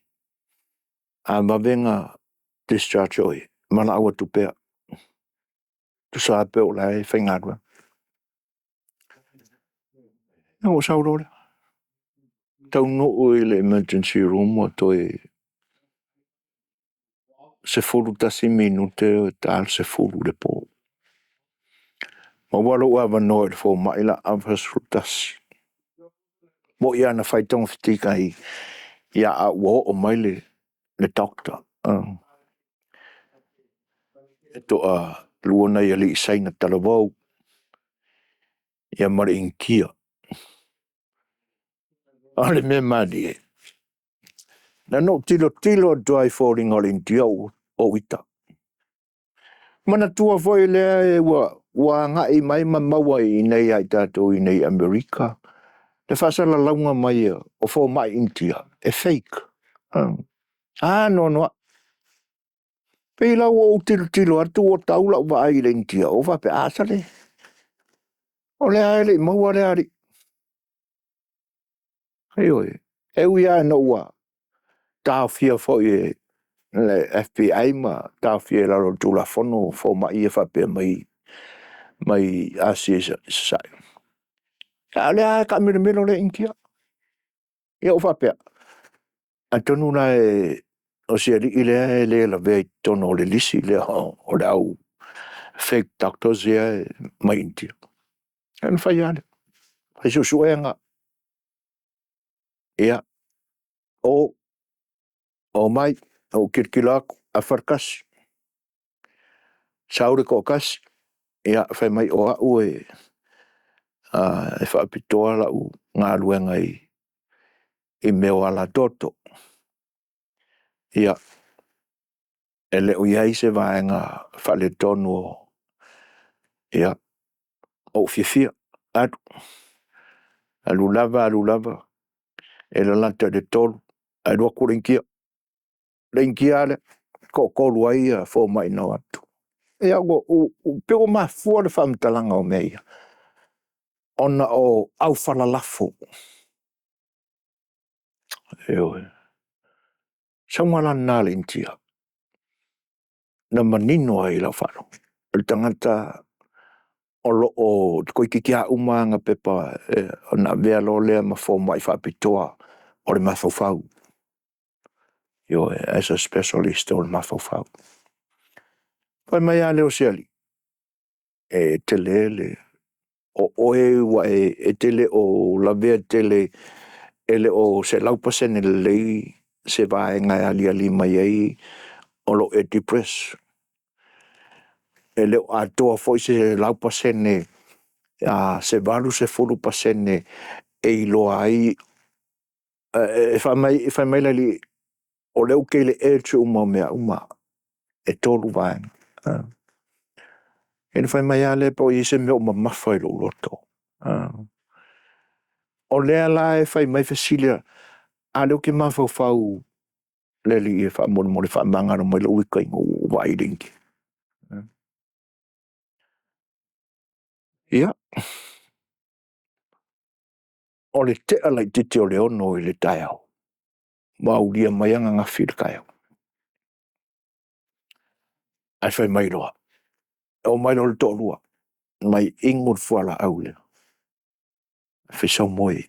a vave ona discharge oe, valaau atu pea, tusa lava pe o la e faigaluega. Ia ona ou sau loa lea, taunuu i le emergency room ua toe 11 minute o ta le 10 i le po. Maua lou avanoa i le fomai o le a ava le 11. Moi lava na fai togafitiga ia au ua oo mai le doctor. E toalua nai alii Saina talavou ia ma le Initia. A o le mea malie, na ona ou tilotilo atu lava i foliga o le Initia ou ita. Manatua foi lea ua agai mai ma maua i inei ia i tatou i inei i Amerika le faasalalauga mai o fomai Initia e fake. Anoanoai. Pei la ua ou tilotilo atu ua tau lau vaai i le Initia ou faapea, a sole, o lea lava e le i maua lea alii. Ioe, e ui lava ina ua taofia foi e le FBI ma taofia i lalo o le Tulafono fomai ia faapea mai Asia i Sasae, a o lea lava e taamilomilo le Initia. Ia ua faapea, atonu la e o si alii lea e le lavea i totonu o le lisi lea o le au fake doctors ia e mai Initia. Ia ona fai lava lea, fai suesuega, ia o, omai, ou tilotilo atu, afa le tasi, sau le toatasi, ia fai mai o au e faapitoa lau galuega i mea o alatoto. Ia e le o i ai se vaega faaletonu o… ia ua ou fiafia, alu. Alu lava alu lava, e lalata i le 3:00 ae alu atu le Initia, le Initia lava lea, e toatolu ai fomai na o atu. Ia e pei ua mafua le faamatalaga o mea ia, ona o aufala-lafo, ioe. O le saunoaga la lena a le Initia na manino ai i lau faalogo, o le tagata o lo o toeitiiti lava uma ana pepa ona avea loa lea ma fomai faapitoa o le mafaufau, ioe, as a specialist o le mafaufau. Fai mai lava lea o si alii, e tele le… o oe ua e te le o lavea tele, e le o 100% lelei se vaega e aliali mai ai o lou e depress. E le o atoa foi se 100% se 80% e iloa ai, e fai mai le alii, o lea ou te i le edge uma o mea uma, e tolu vaega. Ia ona fai mai lava lea pe ua i ai se mea o mamafa i lou loto. O lea la e fai mai fesili a o lea ou te mafaufau le alii e faamolemole faamagalo mai lou ita ina ua ou vaai i le Initia. Ia, o le tea laitiiti o le 6:00 i le taeao, ua aulia mai ananafi i le taeao, ae fai mai loa, omai loa le toalua, omai e inu le fualaau lea, fai sau moe.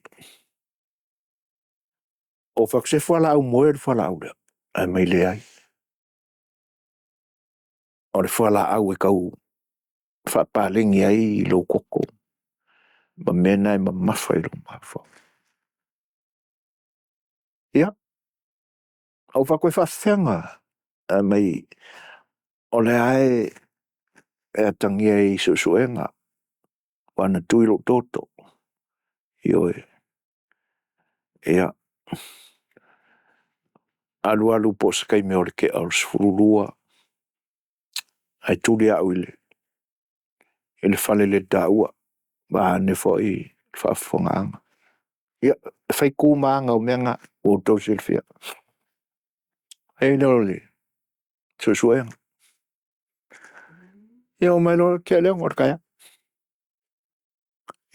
Ou fai atu, se fualaau moe le fualaau lea? Fai mai leai, o le fualaau e tau faapaleni ai lou toto ma mea na e mamafa i lou mafaufau. Ia, ou fai atu, e faafefea ona… Fai mai o lea lava e atagia i suesuega aua na tui lou toto, ioe. Ia, alu alu po o se taimi o le 12:00 ae tuli au i le fale le taua vaeane foi le faafofogaaga. Ia e fai tu ma aga o mea na ua outou silafia. Fai ai lea o le suesuega, ia oo mai loa i le 5:00 i le taeao.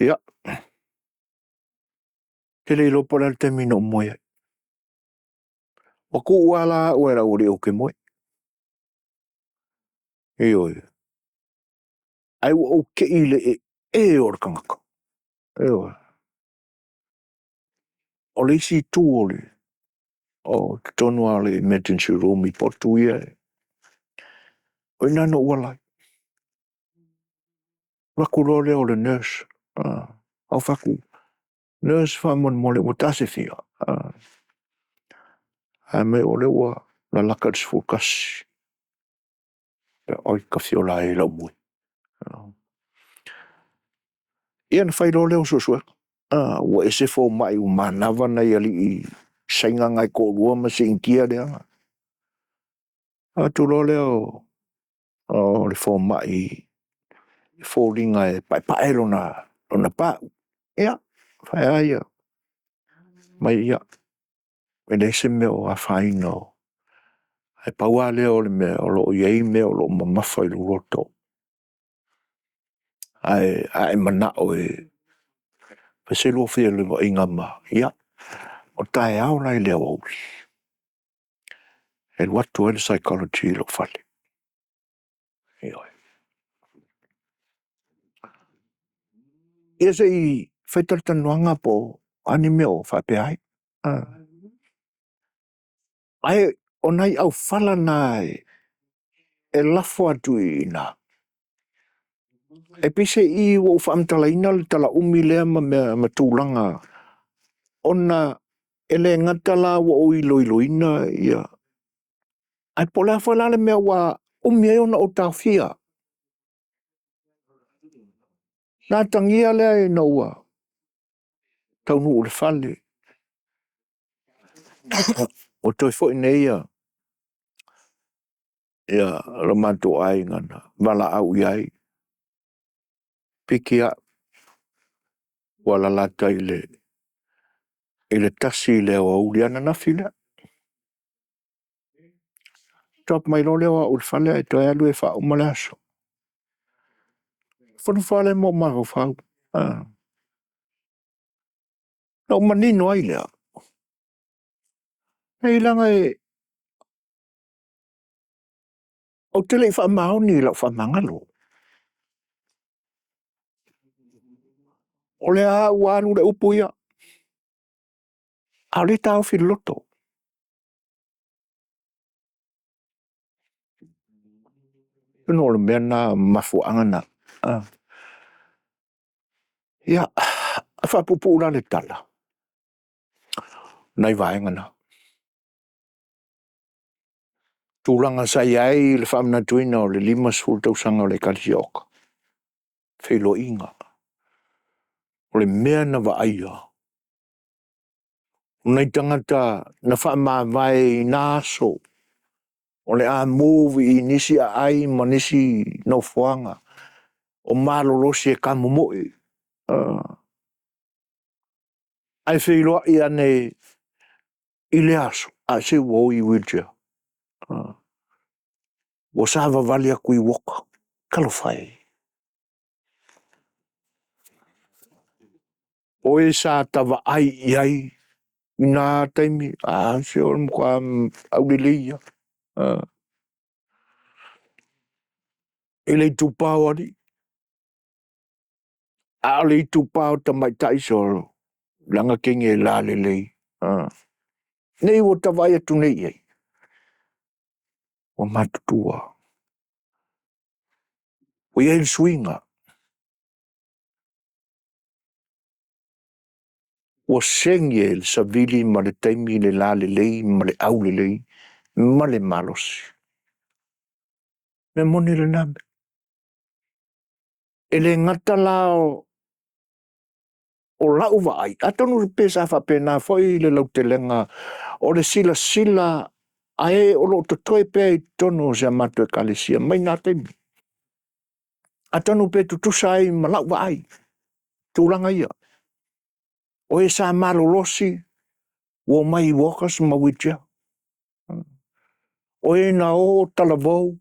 Ia, ou te le iloa po o le a le taimi na ou moe ai. Ua tuu lava la au e le aualii ou te moe, ioe, ae ua ou tei i le ee o le tagata, ioe. O le isi itu o totonu lava o le emergency room i potu ia, o i ina na ou ala ai. Alu atu loa lea o le nurse, ou fai atu, nurse faamolemole ua ta se fia? Fai mai o lea ua lalata i le 11:00. Oi ta fiola e i lau moe. Ia ona fai loa lea o suesuega, ua ese fomai ua manava nai alii Saina na e toalua ma si Initia lea. Alu atu loa lea o le fomai e foliga e paepae lona pau, ia fai a ia, fai mai ia, e leai se mea o afaina, ae pau lava lea o le mea o lo o i ai mea o lo o mamafa i lou loto. Ae a e manao e fai se lua feiloaiga ma… Ia, o le taeao la i le aoauli, e alu atu ai le psychology i lou fale, ioe. Ia se i fai talatalanoaga po o a ni mea o faapea ai. Ae o nai aufala na e lafo atu i ina, e peiseai ua ou faamatalaina le tala umi lea ma mea ma tulaga ona e le gata la ua ou iloiloina ia, ae po o le a foi la le mea ua umi ai ona ou taofia. Na atagia lea ina ua taunuu i le fale, ua toe foi nei lo matou aiga na valaau i ai, piki au ua lalata i le 1:00 i le aoauli ananafi lea. Drop mai loa lea o au i le fale ae toe alu e faauma le aso. Nofonofo lava lea ma ou mafaufau, ona ou manino ai lea, leai leaga ou te le i faamaoni i lau faamagalo. O lea lava ua alu le upu ia, a o lea e taofi i le loto. Atonu o le mea lena, o le mafuaaga lena. Ia, a faapuupuu la le tala, o nai vaega na. Tulaga sa i ai le faamanatuina o le 50 tausaga o le Ekalesia OCCA, feiloaiga, o le mea na vaaia, o nai tagata na faamavae i na aso o le a move i nisi aai ma nisi nofoaga o malolosi e tamomoe, ae feiloai ane i le aso, a se ua o i wheelchair, ua savavali atu i walker. Talofa e! O e sa ta vaai i ai i na taimi, a, se o le matua aulelei lava. I le itupa o alii, a o le itupa o tamaitai, solo, leaga teine e lalelei. Nei ua ta vaai atu nei i ai, ua matutua, ua i ai le suiga, ua segi e le savili ma le taimi le lalelei ma le aulelei ma le malosi. O le mea moni lena mea. E le gata la o lau vaai, atonu pe sa faapena foi le lautelega o le silasila a e o lo o totoe pea i totonu o si a matou Ekalesia mai na taimi. Atonu pe tutusa ai ma lau vaai tulaga ia. O e sa malolosi ua omai i walkers ma wheelchair. O e na o talavou,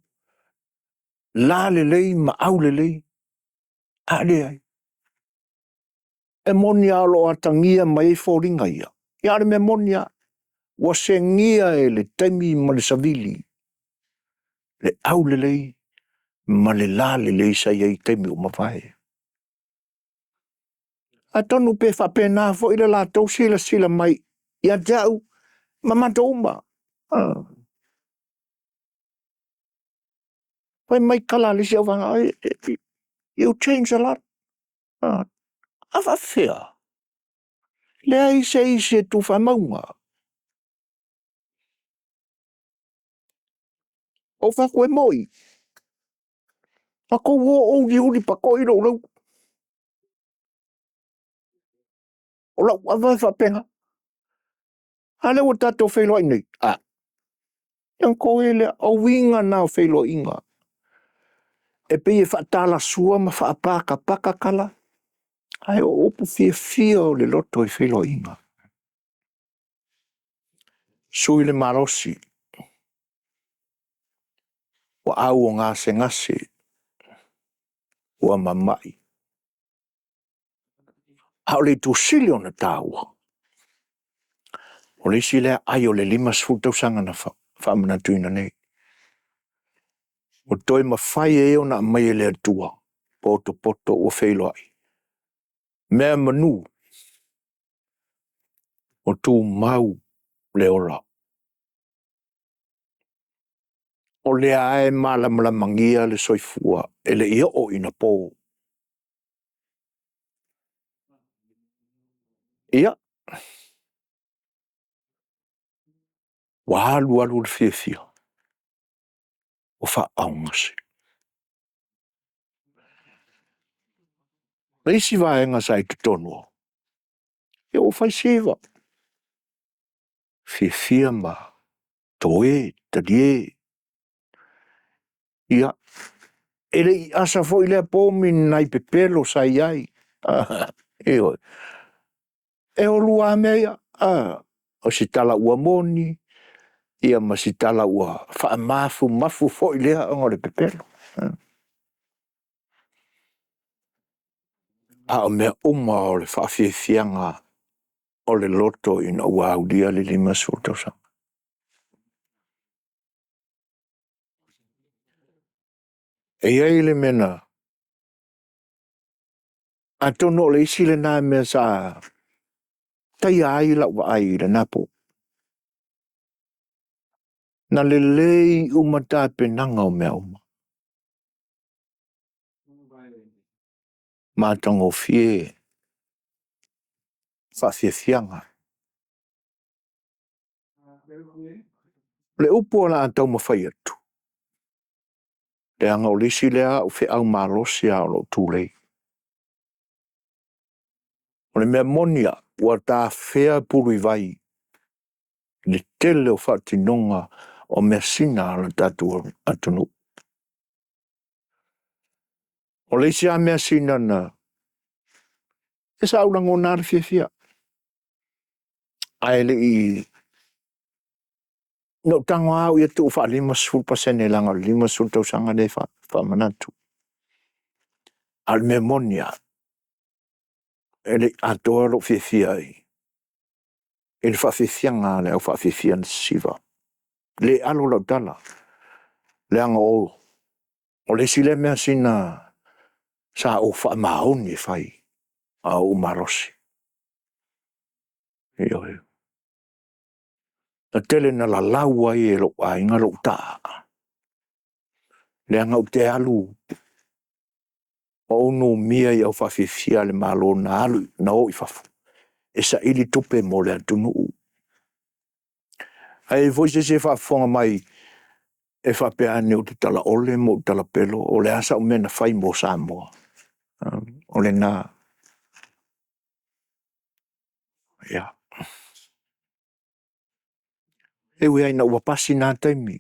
lalelei ma aulelei, a leai. E moni lava o lo o atagia mai ai foliga ia, ia a o le mea moni lava, ua segia e le taimi ma le savili le aulelei ma le lalelei sa i ai i taimi ua mavae. Atonu pe faapena foi le latou silasila mai ia te au ma matou uma. Fai mai tala a le isi auvaega, you change a lot. A faafefea? Leai se isi e tu faamauga. Ou fai atu, e moi, na tou o ou uliuli patoi lou lautu. O lau ava e faapena. A lea ua tatou feiloai nei, a, ia ona toe lea. O uiga na o feiloaiga. E pei e faatalasua ma faapatapata tala, ae o upu fiafia o le loto i feiloaiga. Sui le malosi, ua au o gasegase, ua mamai, a o le itu sili ona taua, o le isi lea ai o le 50 tausaga na faamanatuina nei, ua toe mafai ai ona aumai e le Atua, potopoto ua feiloai, meamanu Ua tumau le ola. O lea lava e malamalamaagia le soifua e le i oo ina po. Ia, ua alu alu le fiafia ua faaaaogagase. O le isi vaega sa i totonu, ia ua fai siva, fiafia ma toe, talie. Ia, e le i asa foi lea po ma ni nai pepelo sa i ai, ioe. E o lua lava mea ia, o se tala ua moni, ia ma se tala ua faamafumafu foi lea ona o le pepelo. A o mea uma o le faafiafiaga o le loto ina ua aulia le 50 tausaga. E i ai le mea na atonu o le isi lena mea sa taia ai lau vaai i lena po. Na lelei uma tapenaga o mea uma, matagofie faafiafiaga. O le upu o le a taumafai atu, leaga o le isi lea au feau malosi a o lou tulei. O le mea moni lava, ua tafea pulu i vai i le tele o faatinoga o measina a le tatou atunuu. O le isi lava measina na, ia sa ou lagona lava le fiafia, ae le i na ou tago lava au ia tuu faa-50% leaga o le 50 tausaga lea e faamanatu. A o le mea moni lava, e le i atoa lou fiafia i le faafiafiaga a le aufaifiafia na sisiva. Le alo lau tala, leaga o le isi lea measina sa ou faamaoni e fai a o ou malosi. Ioe. Na tele na lalau ai e lou aiga lou taa, leaga ou te alu ma ou numia i aufaafiafia a le Malo na alu na o i fafo e saili tupe mo le atunuu. Ae i ai foi se isi e faafofoga mai e faapea ane ou te talaole ma ou talapelo, o le a sau mea na fai mo Samoa? O lena. Ia. E ui lava ina ua pasi na taimi,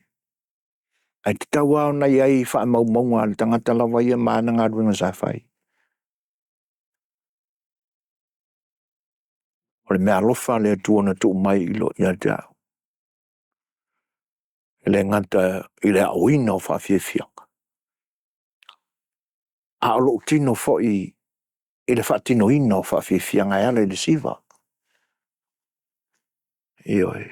ae tatau lava ona i ai faamaumauga a le tagata lava ia ma ana galuega sa fai. O le meaalofa a le Atua na tuu mai ia te au, e le gata i le aoina o faafiafiaga, a o lou tino foi i le faatinoina o faafiafiaga e ala i le siva. Ioe.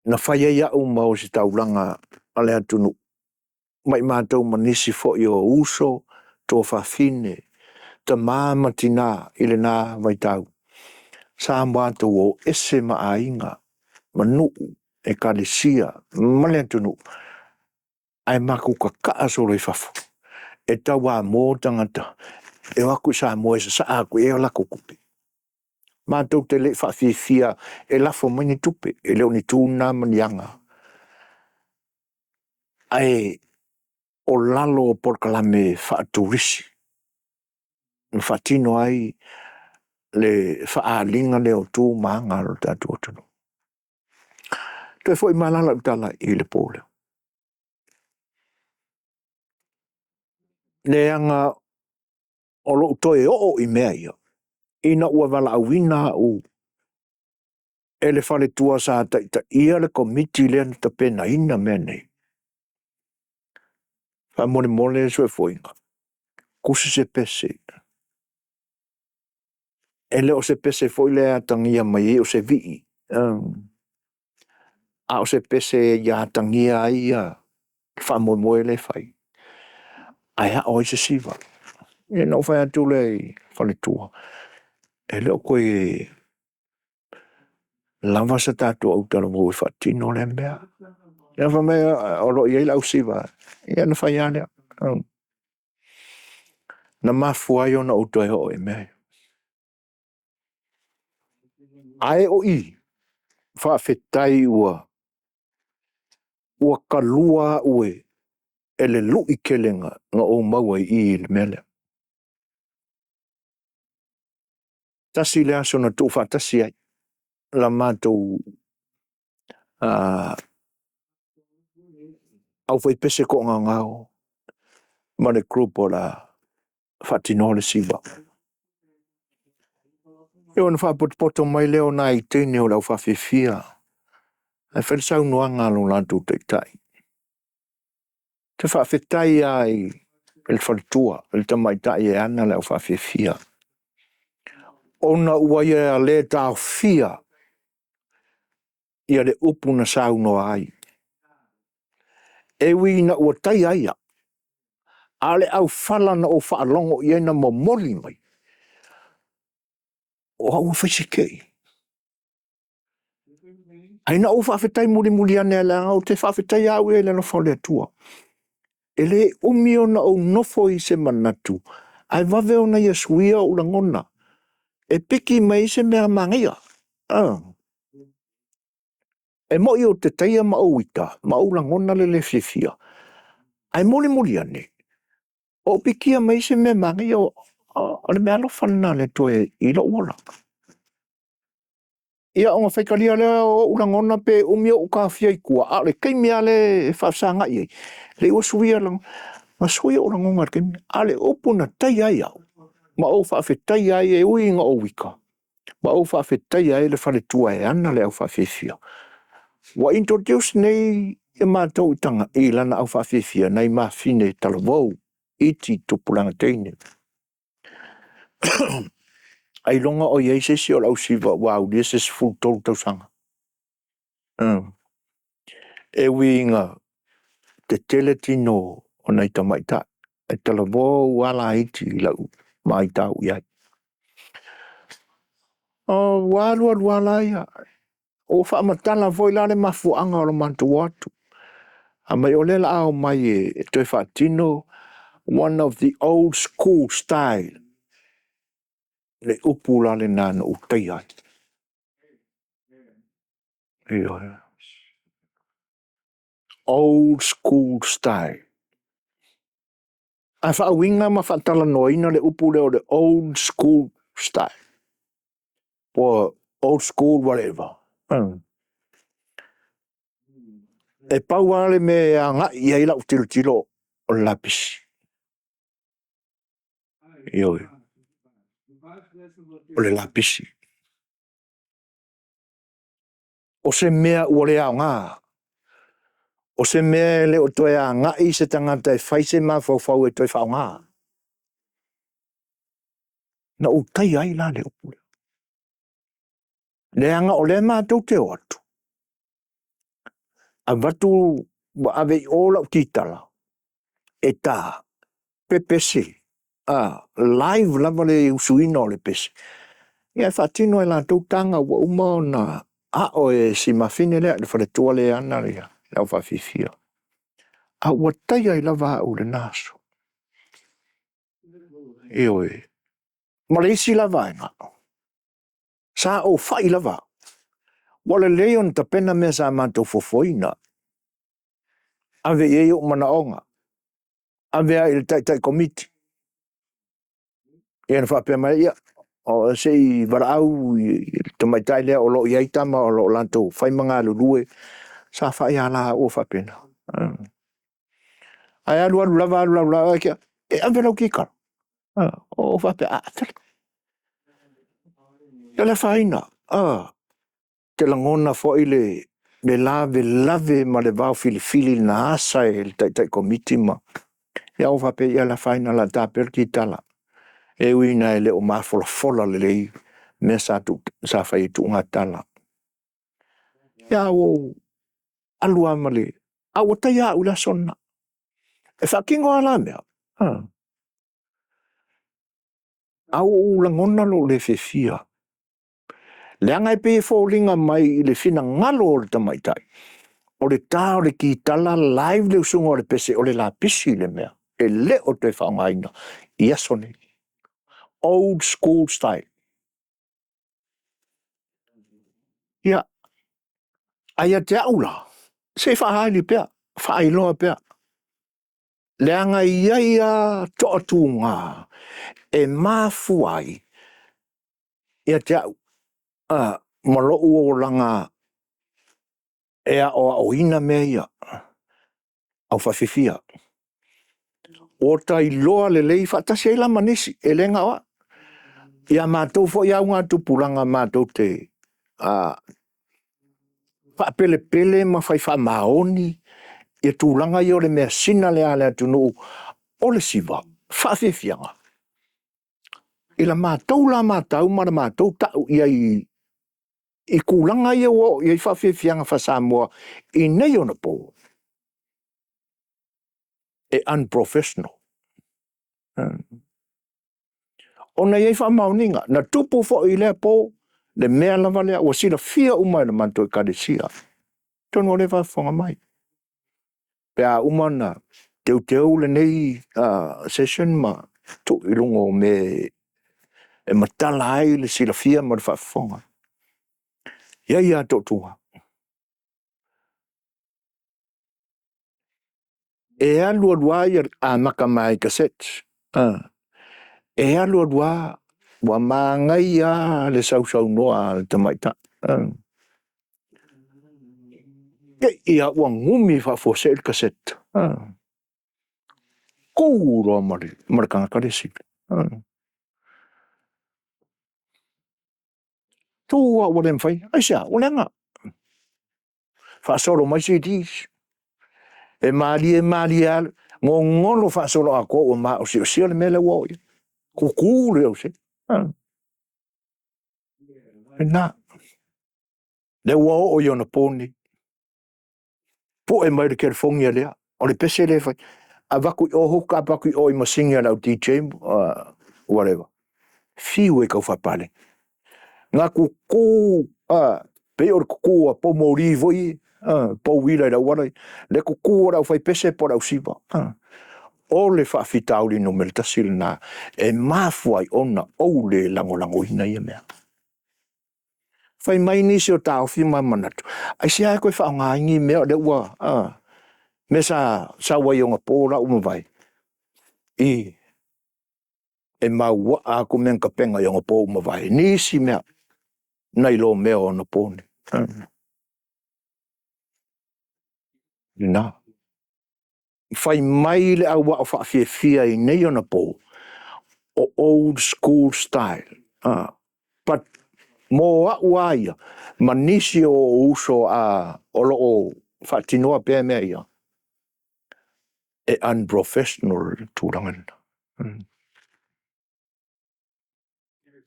Na fai ai au ma ositaulaga a le atunuu ma i matou ma nisi foi o uso, tuafafine, tama ma tina i lena vaitau, sa matou o ese ma aiga ma nuu, ekalesia ma le atunuu, ae matou tataa solo i fafo e tauamo tagata e o atu i Samoa e sasaa atu i ai a latou tupe. Matou te le i faafiafia e lafo mai ni tupe, e le o ni tu na ma ni aga, ae o lalo o polokalame faaturisi na faatino ai le faaaliga lea o tu ma aga a lo tatou atunuu. Toe foi mai la lau tala i le po lea. Leaga o lou toe oo i mea ia, ina ua valaauina au e le faletua sa taitaia le Komiti lea na tapenaina mea nei, faamolemole Soefuaina, tusi se pese. E le o se pese foi lea e atagia mai ai o se vii, a o se pese ia atagia ai le faamoemoe lea e fai, ae ao ai se siva. Ia na ou fai atu lea i le faletua, e le o toe. Lava se tatou autalavou e faatino lea mea. Ia fai mai o lo o i ai le ausiva, ia ona fai lava lea. Na mafua ai ona ou toe oo i mea ia. Ae o i, faafetai ua talua au e le lui tele na ou maua i i i le mea lea. Tasi le aso na tuufaatasi ai la matou aufaipese toagaogao ma le group o le a faatinoa le siva. Ia ona faapotopoto mai lea o nai teine o le aufaafiafia ae fai le saunoaga a lo latou taitai, ou te faafetai lava i le faletua, le tamaitai e ana le aufaafiafia, ona ua ia le taofia le upu na saunoa ai. E ui ina ua taia ai au, a o le aufala na ou faalogo i ai na momoli mai, o au ua fai se tei. Ae na ou faafetai mulimuli ane leaga ou te faafetaia au ia i le alofa o le Atua. E le umi ona ou nofo i se manatu ae vave ona ia suia ou lagona e piki mai ai se mea manaia. E moi ou te taia ma ou ita ma ou lagona le le fiafia, ae mulimuli ane, ou pikia mai ai se mea manaia, o le meaalofa lena a le Atua i lou ola. Ia ona faitalia lea o ou lagona pe umi ou taofia i tua, a o le taimi lava lea e faafesagai ai, leai ua suia lagona. Na sui ou lagona i le taimi lena, a o le upu na taia ai au ma ou faafetaia ai e ui ina ou ita, ma ou faafetaia ai le faletua e ana le aufaafiafia, ua introduce nei matou i taga i lana aufaafiafia nai mafine talavou, iti tupulaga teine. Ailoga o i ai se isi o le ausiva ua aulia se 13 tausaga. E ui ina tetele tino o nai tamaitai, ae talavou lava laiti i lau matau i ai. Ua alu alu lava laia, ua faamatala foi la le mafuaaga o le matou o atu, fai mai o lea o le a omai e toe faatino one of the old school style, le upu la lena na ou taia ai. Ioe. Old school style. A faauiga ma faatalanoaina le upu lea o le old school style po o old school whatever. E pau lava le mea e agai i ai lau tilotilo o le lapisi. Ioe. O le lapisi. O se mea ua le aoga, o se mea e le o toe agai se tagata e fai se mafaufau e toe faaaoga. Na ou taia ai la le upu lea, leaga o lea matou te o atu, avatu ua ave i o lau kitara e ta, pepese, live lava le usuina o le pese, ia e faatino e latou taga ua uma ona ao e si mafine lea, le faletua lea e ana le aufaafiafia. A ua taia ai lava au i lena aso. Ioe. Ma le isi la vaega, sa ou fai lava au, ua lelei ona tapena mea sa matou fuafuaina, ave i ai ou manaoga, ave lava i le taitai komiti. Ia ona faapea mai lea, ia, se i valaau i le tamaitai lea o lo o i ai tama o lo o latou fai ma galulue, sa fai lava la au faapena. Ae alualu lava alu lava, e ave lau kikala. Ou faapea, a, e le afaina, te lagona foi le lavelave ma le vaofilifili na asa e le taitai komiti ma ia ou faapea, ia le afaina o le a ta pea le kitara, e ui ina e le o mafolafola lelei mea sa fai e tuugatala. Ia ua ou alu lava ma le… a ua taia au i le aso lena. E faatino lava la mea, a ua ou lagona lou le fiafia. Leaga e pei e foliga mai i le finagalo o le tamaitai, o le ta o le kitala live le usuga o le pese o le lapisi le mea e le o toe faaaogaina i aso nei. Old school style. Ia, ae ia te au la, se i faaali pea, faailoa pea, leaga e i ai lava toatuga e mafua ai ia te au ma lou olaga e aoaoina mea ia aufaafiafia. Ua ta iloa lelei faatasi ai la ma nisi, e le na o au. Ia matou foi augatupulaga matou te faapelepele ma fai faamaoni ia tulaga ia o le measina lea a le atunuu o le siva, faafiafiaga. I la matou la matau ma le matou tau i ai i tulaga ia ua oo i ai faafiafiaga faa-Samoa i nei ona po, e unprofessional. Ona e i ai faamaoniga, na tupu foi i lea po le mea lava lea ua silafia uma e le matou Ekalesia, atonu o lea e faafofoga mai. Pe a uma ona teuteu lenei session ma tuu i luga o mea e matala ai le silafia ma le faafofoga, e i ai lava toatuga. E alu alu lava amata mai lava i cassettes, e alu alu lava ua manaia lava le sausaunoa a le tamaitai, te i lava ua numi faafuasei le cassette, tu loa ma le tagata le isi. Tu lava ua le mafai, aisea? Ua leaga. Faasolo mai CDs, e malie malie lava gogolo faasoloatoa ua maosiosia le mea lea ua oo i ai, tutu le auseegi. Lena, lea ua oo i onapo nei, pue mai le telefoni a lea, o le pese lea e fai, avatu i o hook up atu i o i masini a le au DJ whatever, fiu e taufaapalegi. Na tutu pei o le tutu a poumoli foi ia, pouila i le auala le tutu a le aufaipese po o le ausiva. O le faafitauli numera tasi lena e mafua ai ona ou le lagolagoina ia mea. Fai mai nisi o taofi ma manatu, aisea e toe faaaoga ai nei mea o lea ua mea sa sau ai onapo la ua mavae, e mauaa atu mea na tapena i onapo ua mavae, nisi mea nai lo mea o onapo nei. Lena. Fai mai le au ao faafiafia i nei ona po, o old school style, but mo au lava ia ma nisi o ou uso o lo o faatinoa pea mea ia, e unprofessional le tulaga lena.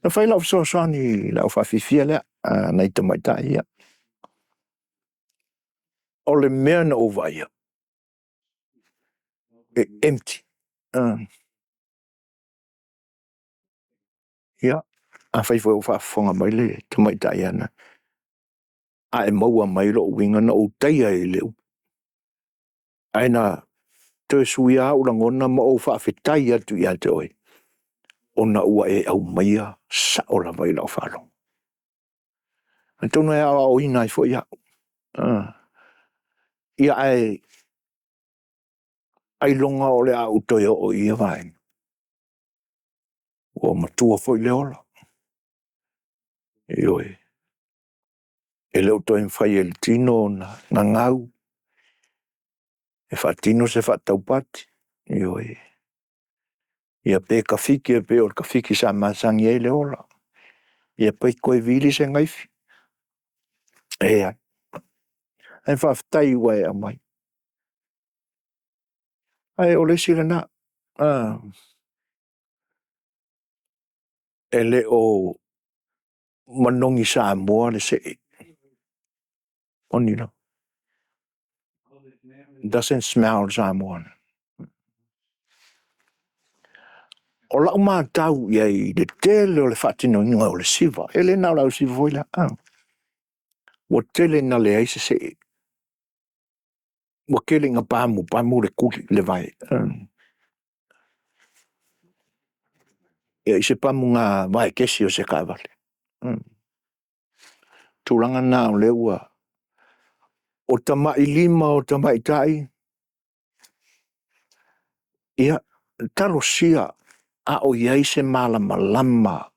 Na fai lau fesoasoani i le aufaafiafia lea a nai tamaitai ia. O le mea na ou vaaia, e empty. Ia, afai foi o faafofoga mai le tamaitai a e maua mai lou uiga na ou taia i le upu, ae na toe suia lava ou lagona ma ou faafetai atu ia te oe, ona ua e aumaia sao lava i lau faalogo. Atonu e aoaoina ai foi au. Ia ae ailoga o le a ou toe oo i ia vaega, ua matua foi le ola, ioe, e le o toe mafai e le tino ona gagau e faatino se faataupati, ioe, ia pe tafiti e pei o le tafiti sa masani ai le ola, ia pe toe vili se naifi. E leai. Ae faafetai ua e aumai. Ae o le isi lena, e le o manogi Samoa le see, moni lava. Doesn't smell Samoan. O lau matau i ai i le tele o le faatinoina o le siva, e le na o le au siva foi lea, ua tele ina leai se see, ua tele ina pamupamu le tuli, le vae. Ia i se pamuga vaekesi o se taavale. Tulaga na o lea ua… O tamailima o tamaitai, ia talosia a o i ai se malamalama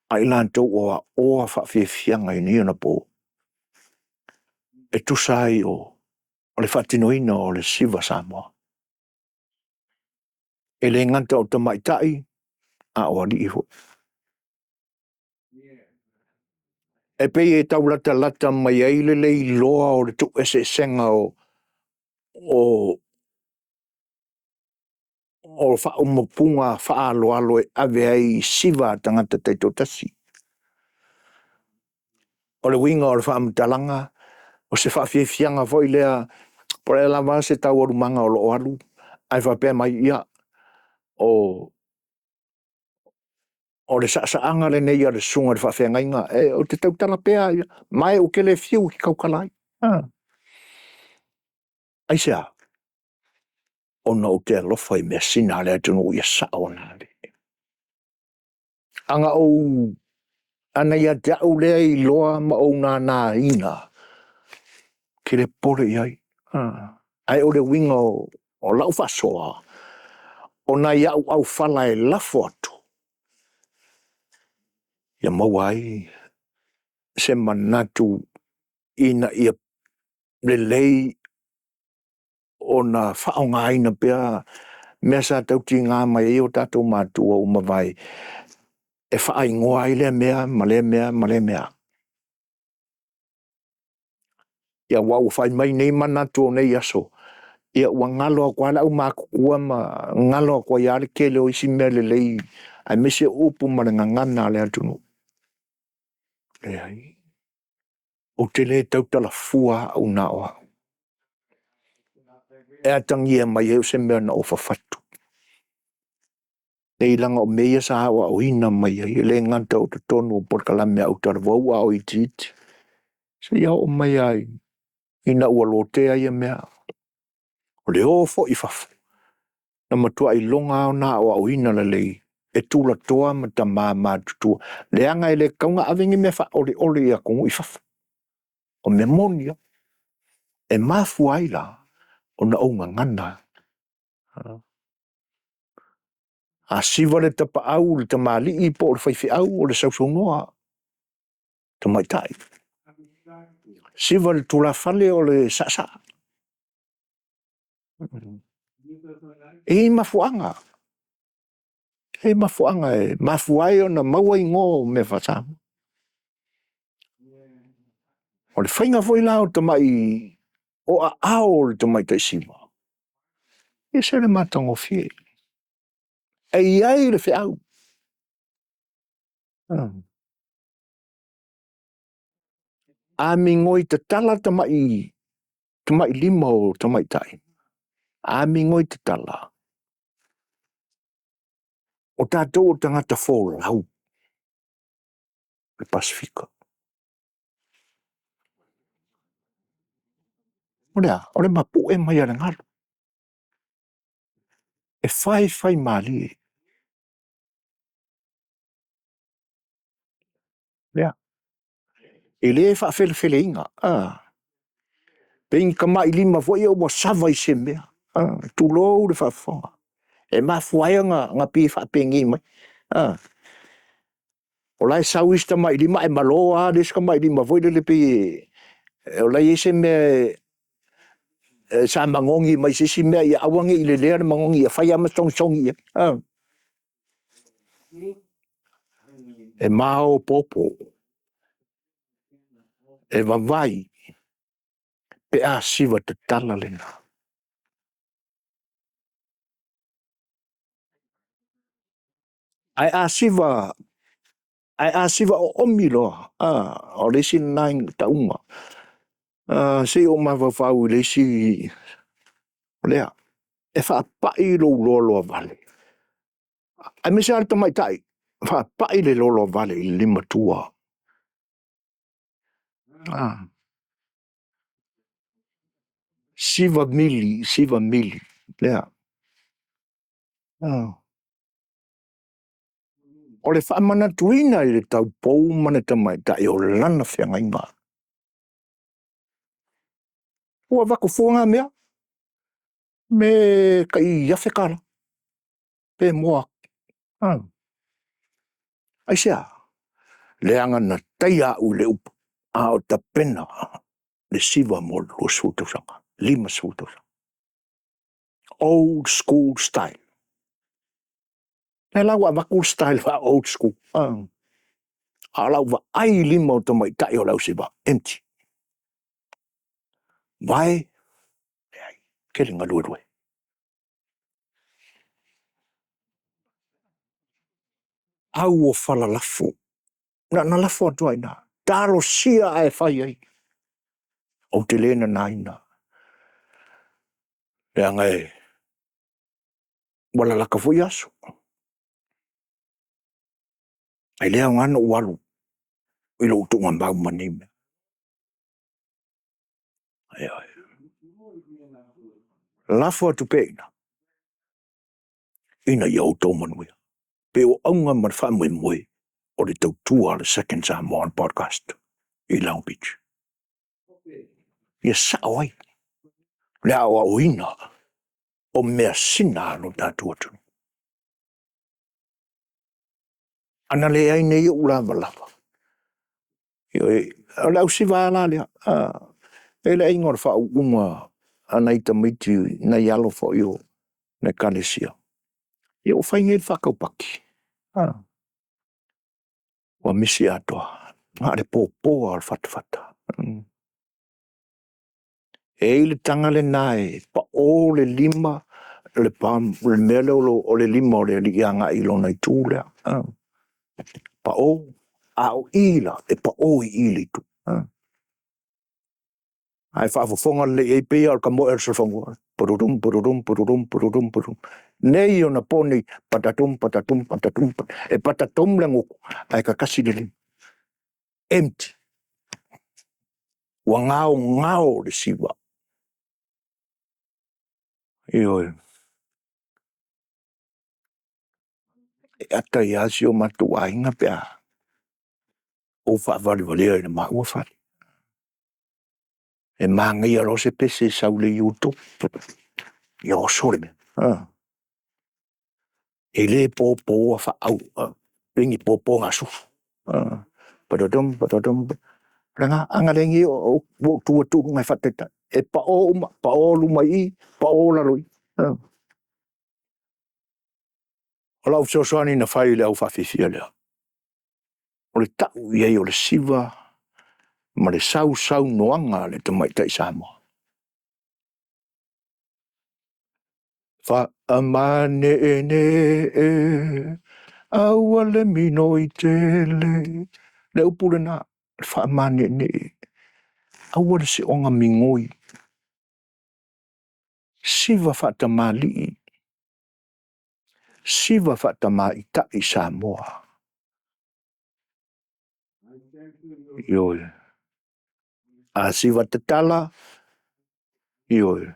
a i latou o aoa faafiafiaga i nei ona po e tusa ai o le faatinoina o le siva a Samoa. E le gata o tamaitai a o alii foi. E pei e tau latalata mai ai le leiloa o le tuueseesega o faaumapuga faaaloalo e ave ai i siva a tagata taitoatasi. O le uiga o le faamatalaga, o se faafiafiaga foi lea po o le a lava se taualumaga o lo o alu ae faapea mai, ia, o le saasaaga lenei a le susuga i le faafeagaiga, ou te tautala pea ma ou te le fiu ou te tautala ai. Aisea? Ona ou te alofa i measina a le atunuu ia sao ona ale. A na ou… a na ia te au lea iloa ma ou nanaina, ou te le popole i ai, ae o le uiga o lau faasoa, o nai au aufala e lafo atu, ia maua ai se manatu ina ia lelei ona faaaogaina pea mea sa tautiga mai ai o tatou matua ua mavae e faaigoa ai lea mea ma lea mea ma lea mea. Ia aua ua fai mai nei manatu o nei aso, ia ua galo atu lava le aumatutua ma galo atu ai lava le tele o isi mea lelei aemaise o upu ma le gagana a le atunuu. Leai, ou te le tautala fua au na o au, e atagia mai ai o se mea na ou fafatu. Leai leaga o mea ia sa aoaoina mai ai, e le gata o totonu o polokalame autalavou a o itiiti, seia oo mai lava ina ua lotea ia mea. O le o foi i fafo, na matuai iloga lava ona aoaoina lelei e tulatoa ma tama matutua, leaga e le tatau ona ave ni mea faaoleole i atunuu i fafo. O mea moni lava, e mafua ai la ona ou gagana. A siva le tapaau i le tamalii po o le faifeau o le sausaunoa tamaitai, siva le tulafale o le saasaa. E i ai mafuaaga, e i ai mafuaaga e mafua ai ona maua igoa o mea faa-Samoa. O le faiga foi la o tamai o aao o le tamaitai siva, e ese le matagofie. E i ai le feau. A migoi tatala tamailima o tamaitai, a migoi tatala, o tatou o tagata folau i le Pasefika. O le a? O le mapue mai o le galu, e faifaimalie. Lea, e le faafelefeleina, pei ni tamailima foi ia ua sava i se mea, tulou le faafofoga, e mafua ai ona pei e faapenei mai. O la e sau isi tamailima ae malo lava le isi tamailima foi lele pei e… o la e i ai se mea sa magogi mai se isi mea ia aua ne i lelea le magogi ia fai lava ma sogisogi i ai. E maopoopo, e vavai pe a siva tatala lena. Ae a siva oomi loa, o le isi lena tauga, se i ou mafaufau i le isi, o lea, e faapai lou loaloa vale. Aemaise lava le tamaitai, faapai le loaloa vale i le limatua. 9 mili, 9 mili lea. O le faamanatuina i le taupou ma le tamaitai o lana feagaiga. Ua avatu fua na mea, mea tai $1000 pe more atu. Aisea? Leaga na taia au i le upu a o tapena le siva mo le 20 tausaga, 50 tausaga. Old school style. O lea la ua avatu le style faa-old school a o lau vaai i lima o tamaitai o le ausiva, empty, vae, leai, tele galuelue. Auofala lafo, na ona lafo atu lava i ina, talosia ae fai ai, ou te le nanaina, leaga ua lalata foi aso. Ae le aoga ona ou alu i lou tuugamau ma nei mea. Ioe. Lafo atu pea i ina, ina ia outou manuia. E pei o auga ma le faamoemoe o le tautua a le Second Samoa Podcast i Long Beach. Ia sao ai le aoaoina o measina a lo tatou atunuu. A na leai nei ou lavalava, ioe, o le ausiva lava la lea, e i ai le aiga o le faauuga a nai tamaiti nai alo foi o le Ekalesia, ia ua fai nei le faataupati, ua misi atoa, na o le popo lava o le fatafata. E i ai le taga lena e pao le lima, le palm le mea lea o le lima o le alii agai i lona itu lea, pao, a o i la, e pao i i i le itu. A e faafofoga lelei i ai e pei lava o le tamoe o le solofanua, pududum pududum pududum pududum pududum. Nei ona po nei, patatum patatum patatum e patatum le gutu ae tatasi le lima, empty. Ua gaogao le siva, ioe. E ata ai lava si o matou aiga pe a ou faavalevalea i le maua fale. E manaia loa se pese sau i le YouTube, ia oso le mea. E le popoa faaau pei ni popogasusu. Padadum padadum o lena, a na leai nei ua ou tu atu i luga e faataitai, e pao uma, pao luma i i, pao lalo i i. O lau fesoasoani na fai i le aufaafiafia lea, o le tau i ai o le siva ma le sausaunoaga a le tamaitai Samoa. Faamaneenee aua le minoi tele, le upu lena, faamaneenee, aua le soona migoi, siva faatamalii, siva faatamaitai Samoa. Ioe, a siva tatala, ioe,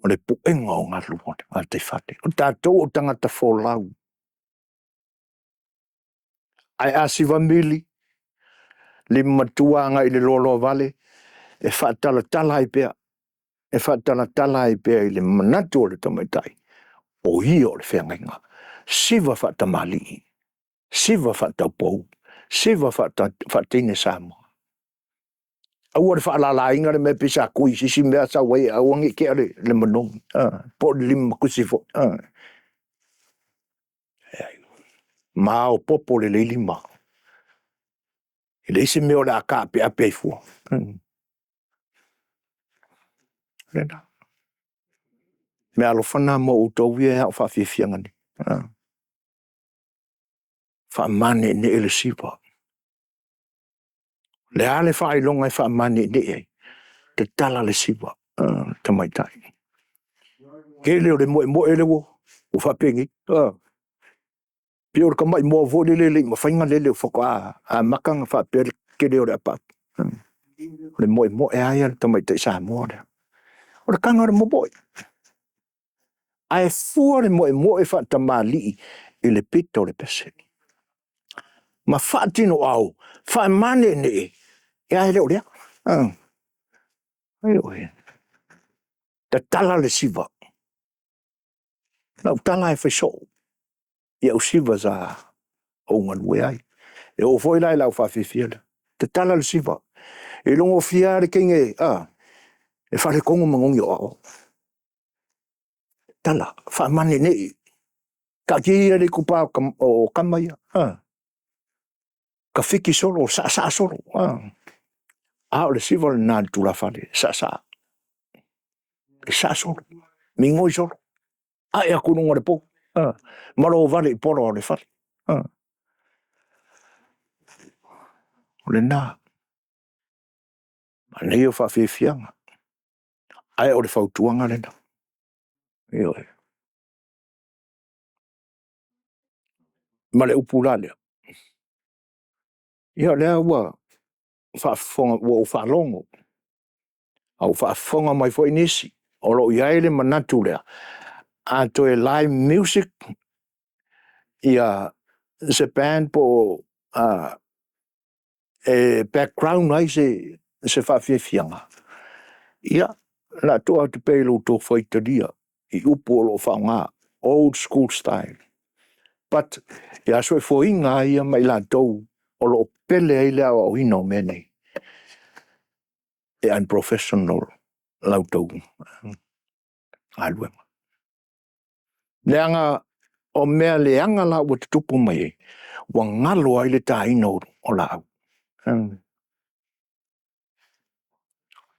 o le puega o galu o le gataifale. O tatou o tagata folau, ae a siva mili, limamatua agai i le loaloa vale e faatalatala ai pea, e faatalatala ai pea i le manatu o le tamaitai, o ia o le feagaiga, siva faatamalii, siva faataupou, siva faateine Samoa. Aua le faalalaina le mea pei sa tui i se isi mea sau ai aua ne i tea le manogi po o le limatusi foi. Maopoopo lelei lima, e leai se mea o le a taapeape ai fua. O lena. Meaalofa na mo outou ia e aoo faafiafiaga nei, faamaneenee le siva. O le a le faailoga e faamaneenee ai? Tatala le siva tamaitai. Tele o le moemoe lea ua. Ua faapenei. Pei o le tamai moa foi lele e le i mafai ona lele faatoa amata ona faapea le tele o le apaapa. O le moemoe lava ia o le tamaitai Samoa lea. O le taga o le momoe, ae fua le moemoe faatamalii i le pito o le pese ma faatinoau faamaneenee, ae le o lea. Ioe, tatala le siva, o lau tala lava e fai soo i au siva sa ou galue ai, e oo foi la i le aufafiafia lea, tatala le siva, e iloagofie lava le teine a, e faaletonu manogi o aoao. Tatala, faamaneenee, taatia ia le itupa o tama ia, tafiti solo, saasaa solo, a o le siva lena a le tulafale, e saasaa, e saa solo, migoi solo, ae atu i luga o le pou ma lovale i pola o le fale. O lena, manaia o faafiafiaga, ae o le fautuaga lena, ioe. Ma le upu la lea, ia o lea ua faafofoga ua ou faalogo, a ua faafofoga mai foi nisi o lo o i ai le manatu lea, a toe live music se band po o e background ai se faafiafiaga, ia, o le a tuu atu pea i la outou faitalia i upu o lo o faaaoga, old school style. But ia soifuaina lava ia ma i latou o lo o pele ai le aoaoina o mea nei, e unprofessional la outou galuega. Leaga o mea leaga la ua tutupu mai ai, ua galo ai le taina o laau.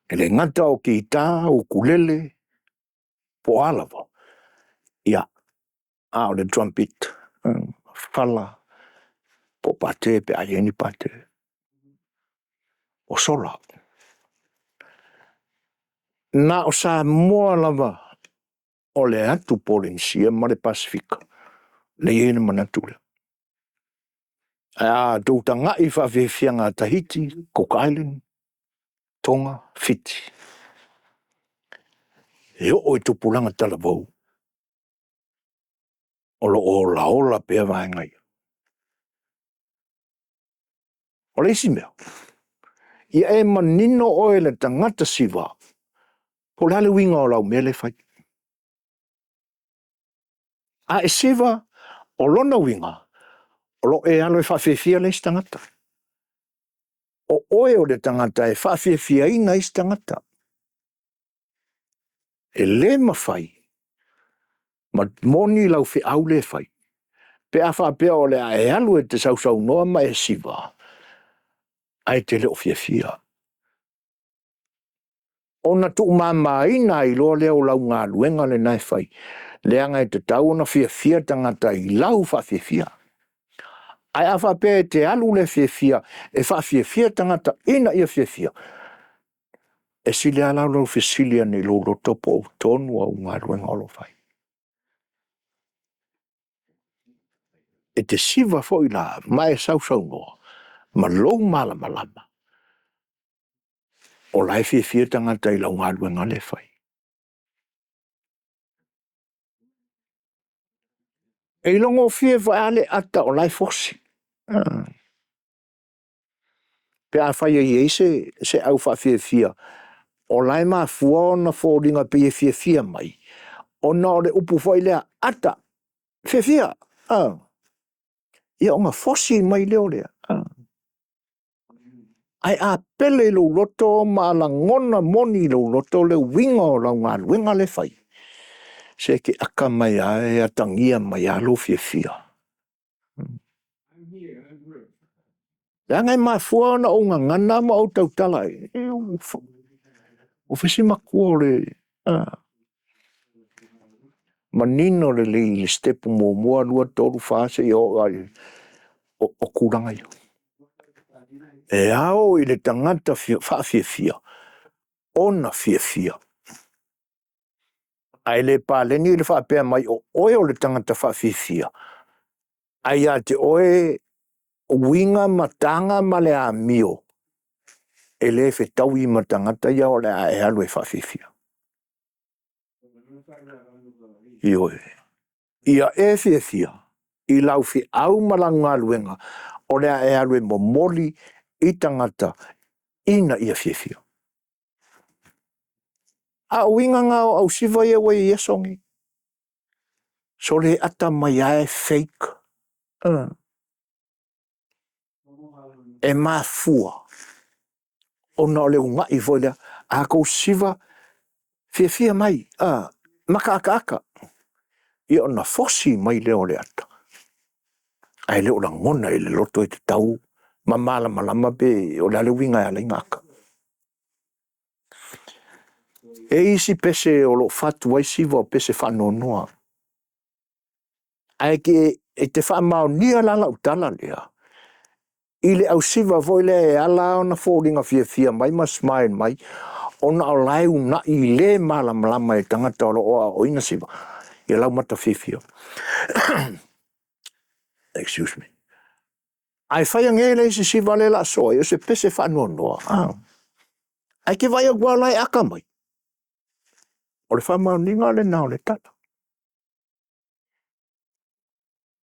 E le gata o kita, ukulele, po o a lava, ia, a o le drumbeat, fala po o Pate pe a i ai ni Pate, ua sola. Na o Samoa lava o le atu Polenisia ma le Pasefika lea e i ai le manatu lea. Ae a outou tagai i faafiafiaga a Tahiti, Cook Island, Toga, Fiti, e oo i tupulaga talavou, o lo o olaola pea vaega ia. O le isi mea, ia e manino oe le tagata siva, po o le a le uiga o lau mea lea e fai. A e siva, o lona uiga, o loo e alu e faafiafia le isi tagata. O oe o le tagata e faafiafiaina isi tagata. E le mafai ma moni lau feau lea e fai pe a faapea o le a e alu e te sausaunoa ma e siva ae e te le o fiafia, ona tuumamaina ai loa lea o lau galuega lena e fai, leaga e tatau ona fiafia tagata i lau faafiafia. Ae a faapea e te alu le fiafia e faafiafia tagata ina ia fiafia, e sili lava la ona fesili ane i lou loto po o tonu au galuega o lo o fai. E te siva foi la ma e sausaunoa ma lou malamalama, o la e fiafia tagata i lau galuega lea e fai. E iloagofie foi lava le ata o la e fosi. Pe afai e i ai se aufaafiafia o la e mafua ona foliga e pei e fiafia mai, ona o le upu foi lea, ata, fiafia, ia ona fosi mai lea o le… Ae a pele i lou loto ma lagona moni i lou loto le uiga o lau galuega lea e fai, se e te ata mai lava e atagia mai lava lou fiafia. Leaga e mafua ona ou gagana ma ou tautala i ai, ua fai si matua o le manino lelei i le sitepu 1, 2, 3, 4 seia oo lava i o tulaga ia. E ao i le tagata faafiafia ona fiafia. Ae le paleni le faapea mai o oe o le tagata faafiafia, ae ia te oe uiga ma taga ma le amio e le fetaui ma tagata ia o le a e alu e faafiafia. Ioe. Ia e fiafia i lau feau ma lau galuega o le a e alu e momoli i tagata ina ia fiafia. A o uiga na o ausiva ia ua i ai i aso nei. Sole ata mai lava e fake. E mafua ona o le una'i foi lea a tou siva fiafia mai a makaakaaka ia ona fosi mai lea o le ata ae le o lagona i le loto e tatau ma malamalama pe o le a le uiga e ala ai ona ata. E i ai isi pese o lo o fatu ai siva o pese faanoanoa, ae e te faamaonia la lau tala lea i le ausiva foi lea e ala ona foliga fiafia mai ma smile mai ona o la e una'i le malamalama e tagata o lo o aoaoina siva ia laumata fiafia. Excuse me. Ae fai anē le isi siva lea o le a sosoo ai, o se pese faanoanoa. Ae te vaai atu lava o la e aka mai. O le faamaoniga lena o le tala.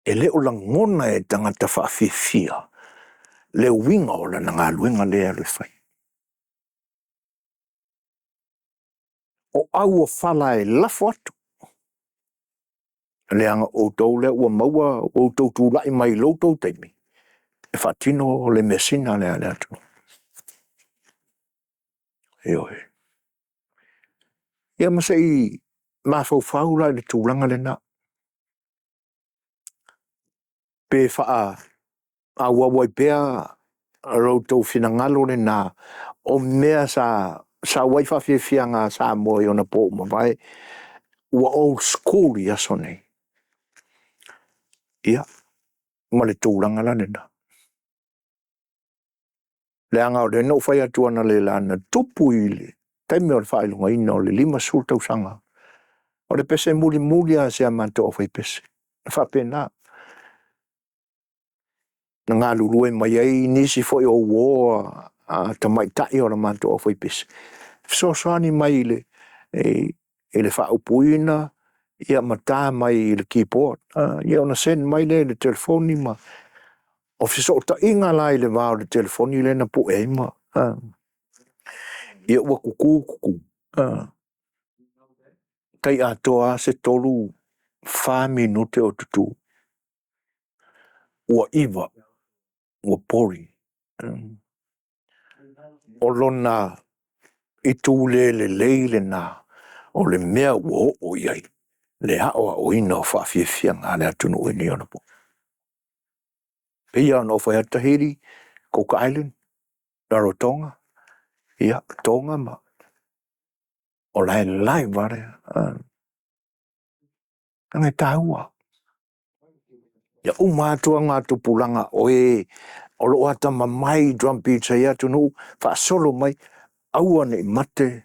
E le o lagona e tagata faafiafia le uiga o lana galuega lea e alu e fai. O auofala e lafo atu, leaga o outou lea ua maua ua outou tulai mai i lo outou taimi e faatino le measina lea a le atunuu. Ioe. Ia ma se i mafaufau la i le tulaga lena, pe faaauau ai pea lo outou finagalo lena o mea sa sau ai faafiafiaga a Samoa i ona po ua mavae ua old school i aso nei. Ia, ma le tulaga la lena. Leaga o lea na ou fai atu analeila na tupu i le taimi o le faailogaina o le 50 tausaga, o le pese mulimuli lava a si a matou aufaipese, na faapena. Na galulue mai ai nisi foi o uo a tamaitai o le matou aufaipese, fesoasoani mai i le faaupuina ia ma ta mai i le keyboard, ia ona send mai lea i le telefoni ma o fesootaiga la i le va o le telefoni lea na pue ai ma ia ua tutu tutu tai atoa lava se 3, 4 minute o tutu ua 9 ua boring. O lona itu le lelei lena o le mea ua oo i ai le aoaoina o faafiafiaga a le atunuu i nei ona po. Pei lava ona ou fai atu, Tahiti, Cook Island, Rarotonga, ia, Tonga ma o la e live lava le leaga e taua. Ia uma atu augatupulaga o e o lo o atamamai i drum beats a ia atunuu faasolo mai, aua ne i mate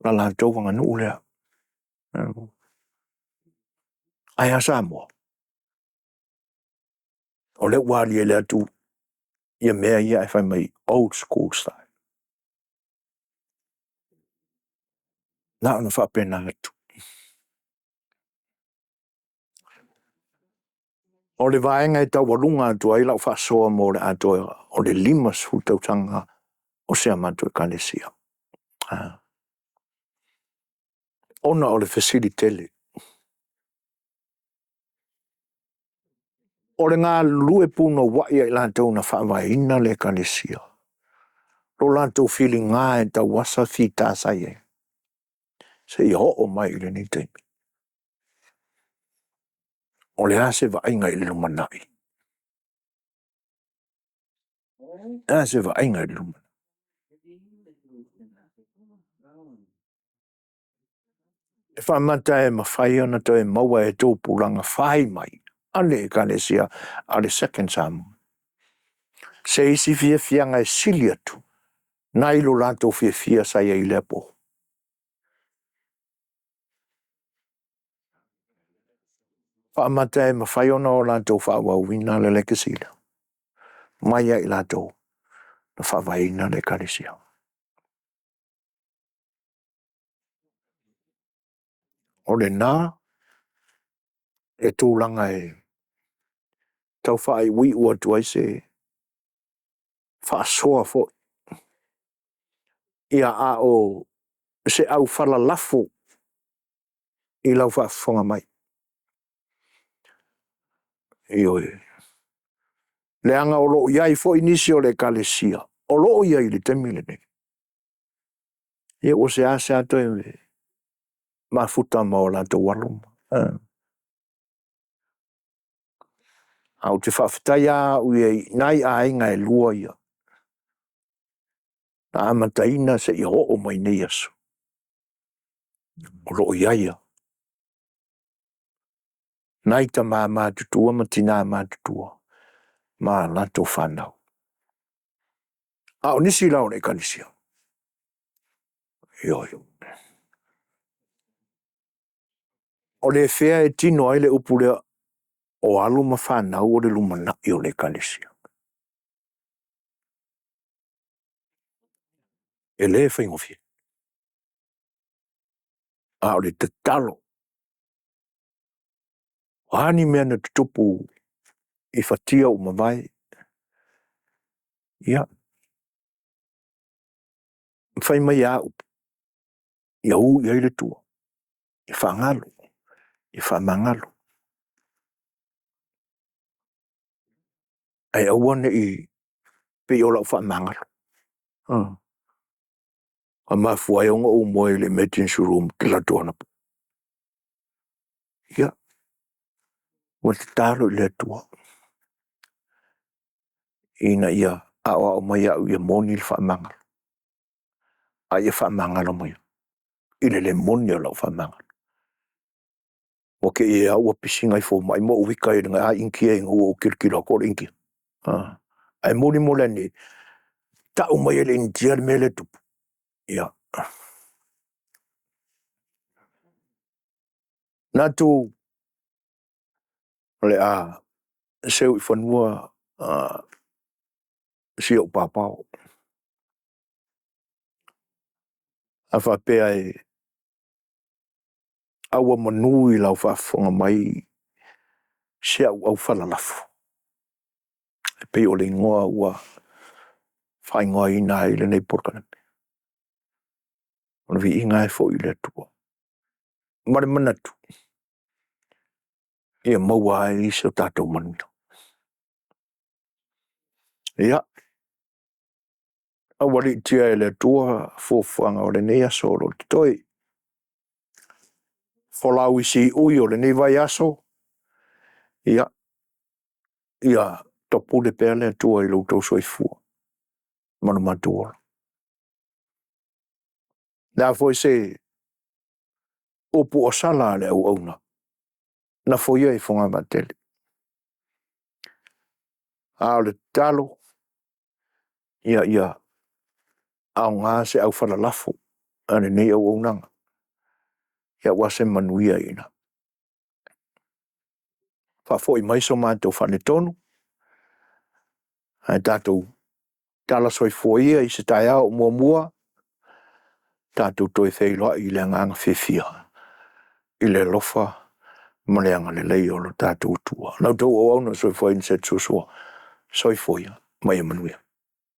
la latou aganuu lea. Ae a Samoa? O lea ua aliali atu ia mea ia ae fai mai old school style. Na ona faapena atu. O le vaega e taualuga atu ai lau faasoa mo le atoa o le 50 tausaga o si a matou Ekalesia. Ona o le fesili tele. O le galulue punouai a i latou na faavaeina le Ekalesia, lo latou filiga e tauasa fita sa i ai, seia oo mai i lenei taimi. O le a se vaaiga i le lumanai? O le a se vaaiga i le lumanai? E faamata e mafai ona toe maua e tupulaga fai mai a le Ekalesia a le Second Samoa se isi fiafiaga e sili atu nai lo latou fiafia sa i ai i lea po. Faamata e mafai ona o latou faaauauina le legacy lea mai ia i latou na faavaeina le Ekalesia. O lena e tulaga e tau faaiuiu atu ai se faasoa foi, ia a o se aufalalafo i lau faafofoga mai. Ioe, leaga o lo o i ai foi nisi o le Ekalesia o lo o i ai i le taimi lenei, ia ua seasea toe mafuta ma o latou alo. Ae ou te faafetai lava au ia i nai aiga e lua ia na amataina seia oo mai i nei aso, o lo o i ai lava nai tama matutua ma tina matutua ma a latou fanau. A o nisi la o le Ekalesia, ioe, o le fea e tino ai le upu lea, o alo ma fanau o le lumanai o le Ekalesia. E le faigofie. A o le tatalo, o a ni mea na tutupu i fatia ua mavae, ia, fai mai a upu, ia u i ai le Atua, ia faagalo, ia faamagalo, ae aua ne i pei o lau faamagalo. Na mafua ai ona ou moe i le emergency room talaatu anapo. Ia, ua tatalo i le Atua ina ia aoao mai au ia moni le faamagalo, a ia faamagalo mai i le le moni o lau faamagalo. Ua te i ai lava ua pisi nai fomai ma ou ita i le Initia ina ua ou tilotilo atu o le Initia. Ae molimoli ane, tau mai e le Initia le mea lea e tupu, ia. Manatu o le a seu i fanua si ou paopao. A faapea e auomanu i lau faafofoga mai si au aufalalafo, e pei o le igoa ua faaigoaina ai lenei polokalame, o le viiga lava e foi i le Atua, ma le manatu, ia maua ai so tatou manuia. Ia, aualiitia e le Atua fuafuaga o lenei aso o lo o totoe, folau i siui o lenei vaiaso, ia, ia topule pea le Atua i lo outou soifua ma lo matou ola. O le a foi se upu ua sala a le auauna, lafo ia i fogavaatele, a o le tatalo, ia aoga se aufalalafo a lenei auaunaga aua se manuia i ina. Faafoi mai so matou faaletonu, ae tatou tala soifua ia i se taeao o muamua, tatou toe feiloai i le agaga fiafia i le alofa ma le agalelei o lo tatou Atua. La outou auauna le soifua Inset Suasua, soifua ia ma ia manuia.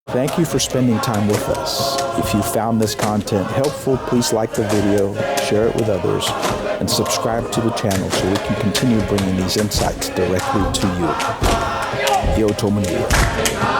Thank you for spending time with us. If you found this content helpful, please like the video, share it with others, and subscribe to the channel so we can continue bringing these insights directly to you. Io Manuia.